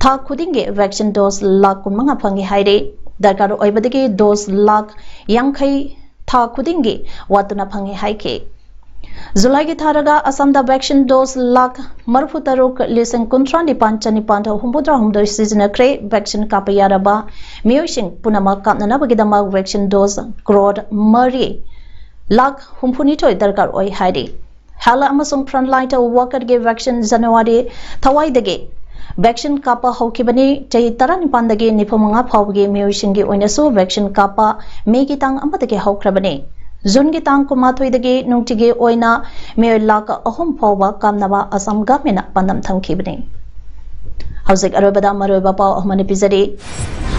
ꯊꯥ ꯈꯨꯗꯤꯡꯒꯤ ꯚꯦꯛꯁꯤꯟ ꯗꯣꯁ ꯂꯥꯈ ꯀꯨꯟꯃꯉꯥ ꯐꯪꯏ ꯍꯥꯏꯔꯤ꯫ ꯗꯔꯀꯥꯔ ꯑꯣꯏꯕꯗꯒꯤ ꯗꯣꯁ ꯂꯥꯈ ꯌꯥꯡꯈꯩ ꯊꯥ ꯈꯨꯗꯤꯡꯒꯤ ꯋꯥꯠꯇꯅ ꯐꯪꯏ ꯍꯥꯏꯈꯤ꯫ ꯖꯨꯂꯥꯏꯒꯤ ꯊꯥꯔꯒ ꯑꯁꯥꯝꯗ ꯚꯦꯛꯁꯤꯟ ꯗꯣꯁ ꯂꯥꯈ ꯃꯔꯤꯐꯨ ꯇꯔꯨꯛ ꯂꯤꯁꯤꯡ ꯀꯨꯟꯊ꯭ꯔꯥ ꯅꯤꯄꯥꯟ ꯆꯅꯤꯄꯥꯟ ꯍꯨꯝꯐꯨꯇꯔꯥ ꯍꯨꯝꯗꯣꯏ ꯁꯤꯖꯤꯟꯅꯈ꯭ꯔꯦ꯫ ꯚꯦꯛꯁꯤꯟ ꯀꯥꯞꯄ ꯌꯥꯔꯕ ꯃꯤꯑꯣꯏꯁꯤꯡ ꯄꯨꯝꯅꯃꯛ ꯀꯥꯞꯅꯅꯕꯒꯤꯗꯃꯛ ꯚꯦꯛꯁꯤꯟ ꯗꯣꯁ ꯀ꯭ꯔꯣꯔ ꯃꯔꯤ ꯂꯥꯈ ꯍꯨꯝꯐꯨꯅꯤꯊꯣꯏ ꯗꯔꯀꯥꯔ ꯑꯣꯏ ꯍꯥꯏꯔꯤ꯫ ꯍꯦꯜꯊ ꯑꯃꯁꯨꯡ ꯐ꯭ꯔꯟꯠꯂꯥꯏꯟ ꯋꯥꯔꯀꯔꯒꯤ ꯚꯦꯛꯁꯤꯟ ꯖꯅꯋꯥꯔꯤ ꯊꯋꯥꯏꯗꯒꯤ ꯚꯦꯛꯁꯤꯟ ꯀꯥꯞꯄ ꯍꯧꯈꯤꯕꯅꯤ꯫ ꯆꯍꯤ ꯇꯔꯥꯅꯤꯄꯥꯟꯗꯒꯤ ꯅꯤꯐꯨ ꯃꯉꯥ ꯐꯥꯎꯕꯒꯤ ꯃꯤꯑꯣꯏꯁꯤꯡꯒꯤ ꯑꯣꯏꯅꯁꯨ ꯚꯦꯛꯁꯤꯟ ꯀꯥꯞꯄ ꯃꯦꯒꯤ ꯇꯥꯡ ꯑꯃꯗꯒꯤ ꯍꯧꯈ꯭ꯔꯕꯅꯤ꯫ ꯖꯨꯟꯒꯤ ꯇꯥꯡ ꯀꯨꯟꯃꯥꯊꯣꯏꯗꯒꯤ ꯅꯨꯡꯇꯤꯒꯤ ꯑꯣꯏꯅ ꯃꯤꯑꯣꯏ ꯂꯥꯈ ꯑꯍꯨꯝ ꯐꯥꯎꯕ ꯀꯥꯞꯅꯕ ꯑꯁꯥꯝ ꯒꯚꯔꯟꯃꯦꯟꯠꯅ ꯄꯥꯟꯗꯝ ꯊꯝꯈꯤꯕꯅꯤ꯫ ꯍꯧꯖꯤꯛ ꯑꯔꯣꯏꯕꯗ ꯃꯔꯨꯑꯣꯏꯕ ꯄꯥꯎ ꯑꯃꯅ ꯄꯤꯖꯔꯤ꯫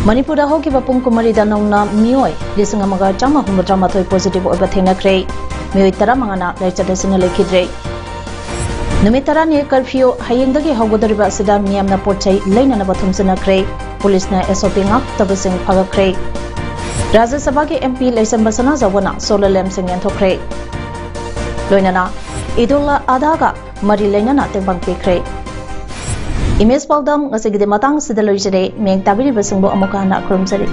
ꯃꯅꯤꯄꯨꯔꯗ ꯍꯧꯈꯤꯕ ꯄꯨꯡ ꯀꯨꯟꯃꯔꯤꯗ ꯅꯧꯅ ꯃꯤꯑꯣꯏ ꯂꯤꯁꯤꯡ ꯑꯃꯒ ꯆꯥꯝꯃ ꯍꯨꯝꯐꯨꯇꯔꯥ ꯃꯥꯊꯣꯏ ꯄꯣꯖꯤꯇꯤꯚ ꯑꯣꯏꯕ ꯊꯦꯡꯅꯈ꯭ꯔꯦ꯫ ꯃꯤꯑꯣꯏ ꯇꯔꯥꯃꯉꯥꯅ ꯂꯥꯏꯆꯠ ꯑꯁꯤꯅ ꯂꯩꯈꯤꯗ꯭ꯔꯦ꯫ ꯅꯨꯃꯤꯠ ꯇꯔꯥꯅꯤ ꯀꯔꯐ꯭ꯌꯨ ꯍꯌꯦꯡꯗꯒꯤ ꯍꯧꯒꯗꯧꯔꯤꯕ ꯑꯁꯤꯗ ꯃꯤꯌꯥꯝꯅ ꯄꯣꯠ ꯆꯩ ꯂꯩꯅꯅꯕ ꯊꯣꯝꯖꯤꯟꯅꯈ꯭ꯔꯦ꯫ ꯄꯨꯂꯤꯁꯅ ꯑꯦꯁ ꯑꯣ ꯄꯤ ꯉꯥꯛꯇꯕꯁꯤꯡ ꯐꯒꯠꯈ꯭ꯔꯦ꯫ ꯔꯥꯖ꯭ꯌ ꯁꯚꯥꯒꯤ ꯑꯦꯝ ꯄꯤ ꯂꯩꯁꯝꯕ ꯁꯅꯥꯖꯥꯎꯕꯅ ꯁꯣꯂꯔ ꯂꯦꯝꯞꯁꯤꯡ ꯌꯦꯟꯊꯣꯛꯈ꯭ꯔꯦ꯫ ꯂꯣꯏꯅꯅ ꯏꯗꯨꯜ ꯑꯗꯥꯒ ꯃꯔꯤ ꯂꯩꯅꯅ ꯇꯦꯡꯕꯥꯡ ꯄꯤꯈ꯭ꯔꯦ꯫ ꯏꯃꯦꯖ ꯄꯥꯎꯗꯝ ꯉꯁꯤꯒꯤꯗꯤ ꯃꯇꯥꯡ ꯑꯁꯤꯗ ꯂꯣꯏꯖꯔꯦ꯫ ꯃꯤꯌꯦꯡ ꯇꯥꯕꯤꯔꯤꯕꯁꯤꯡꯕꯨ ꯑꯃꯨꯛꯀ ꯍꯟꯅ ꯈꯨꯔꯨꯝꯖꯔꯤ꯫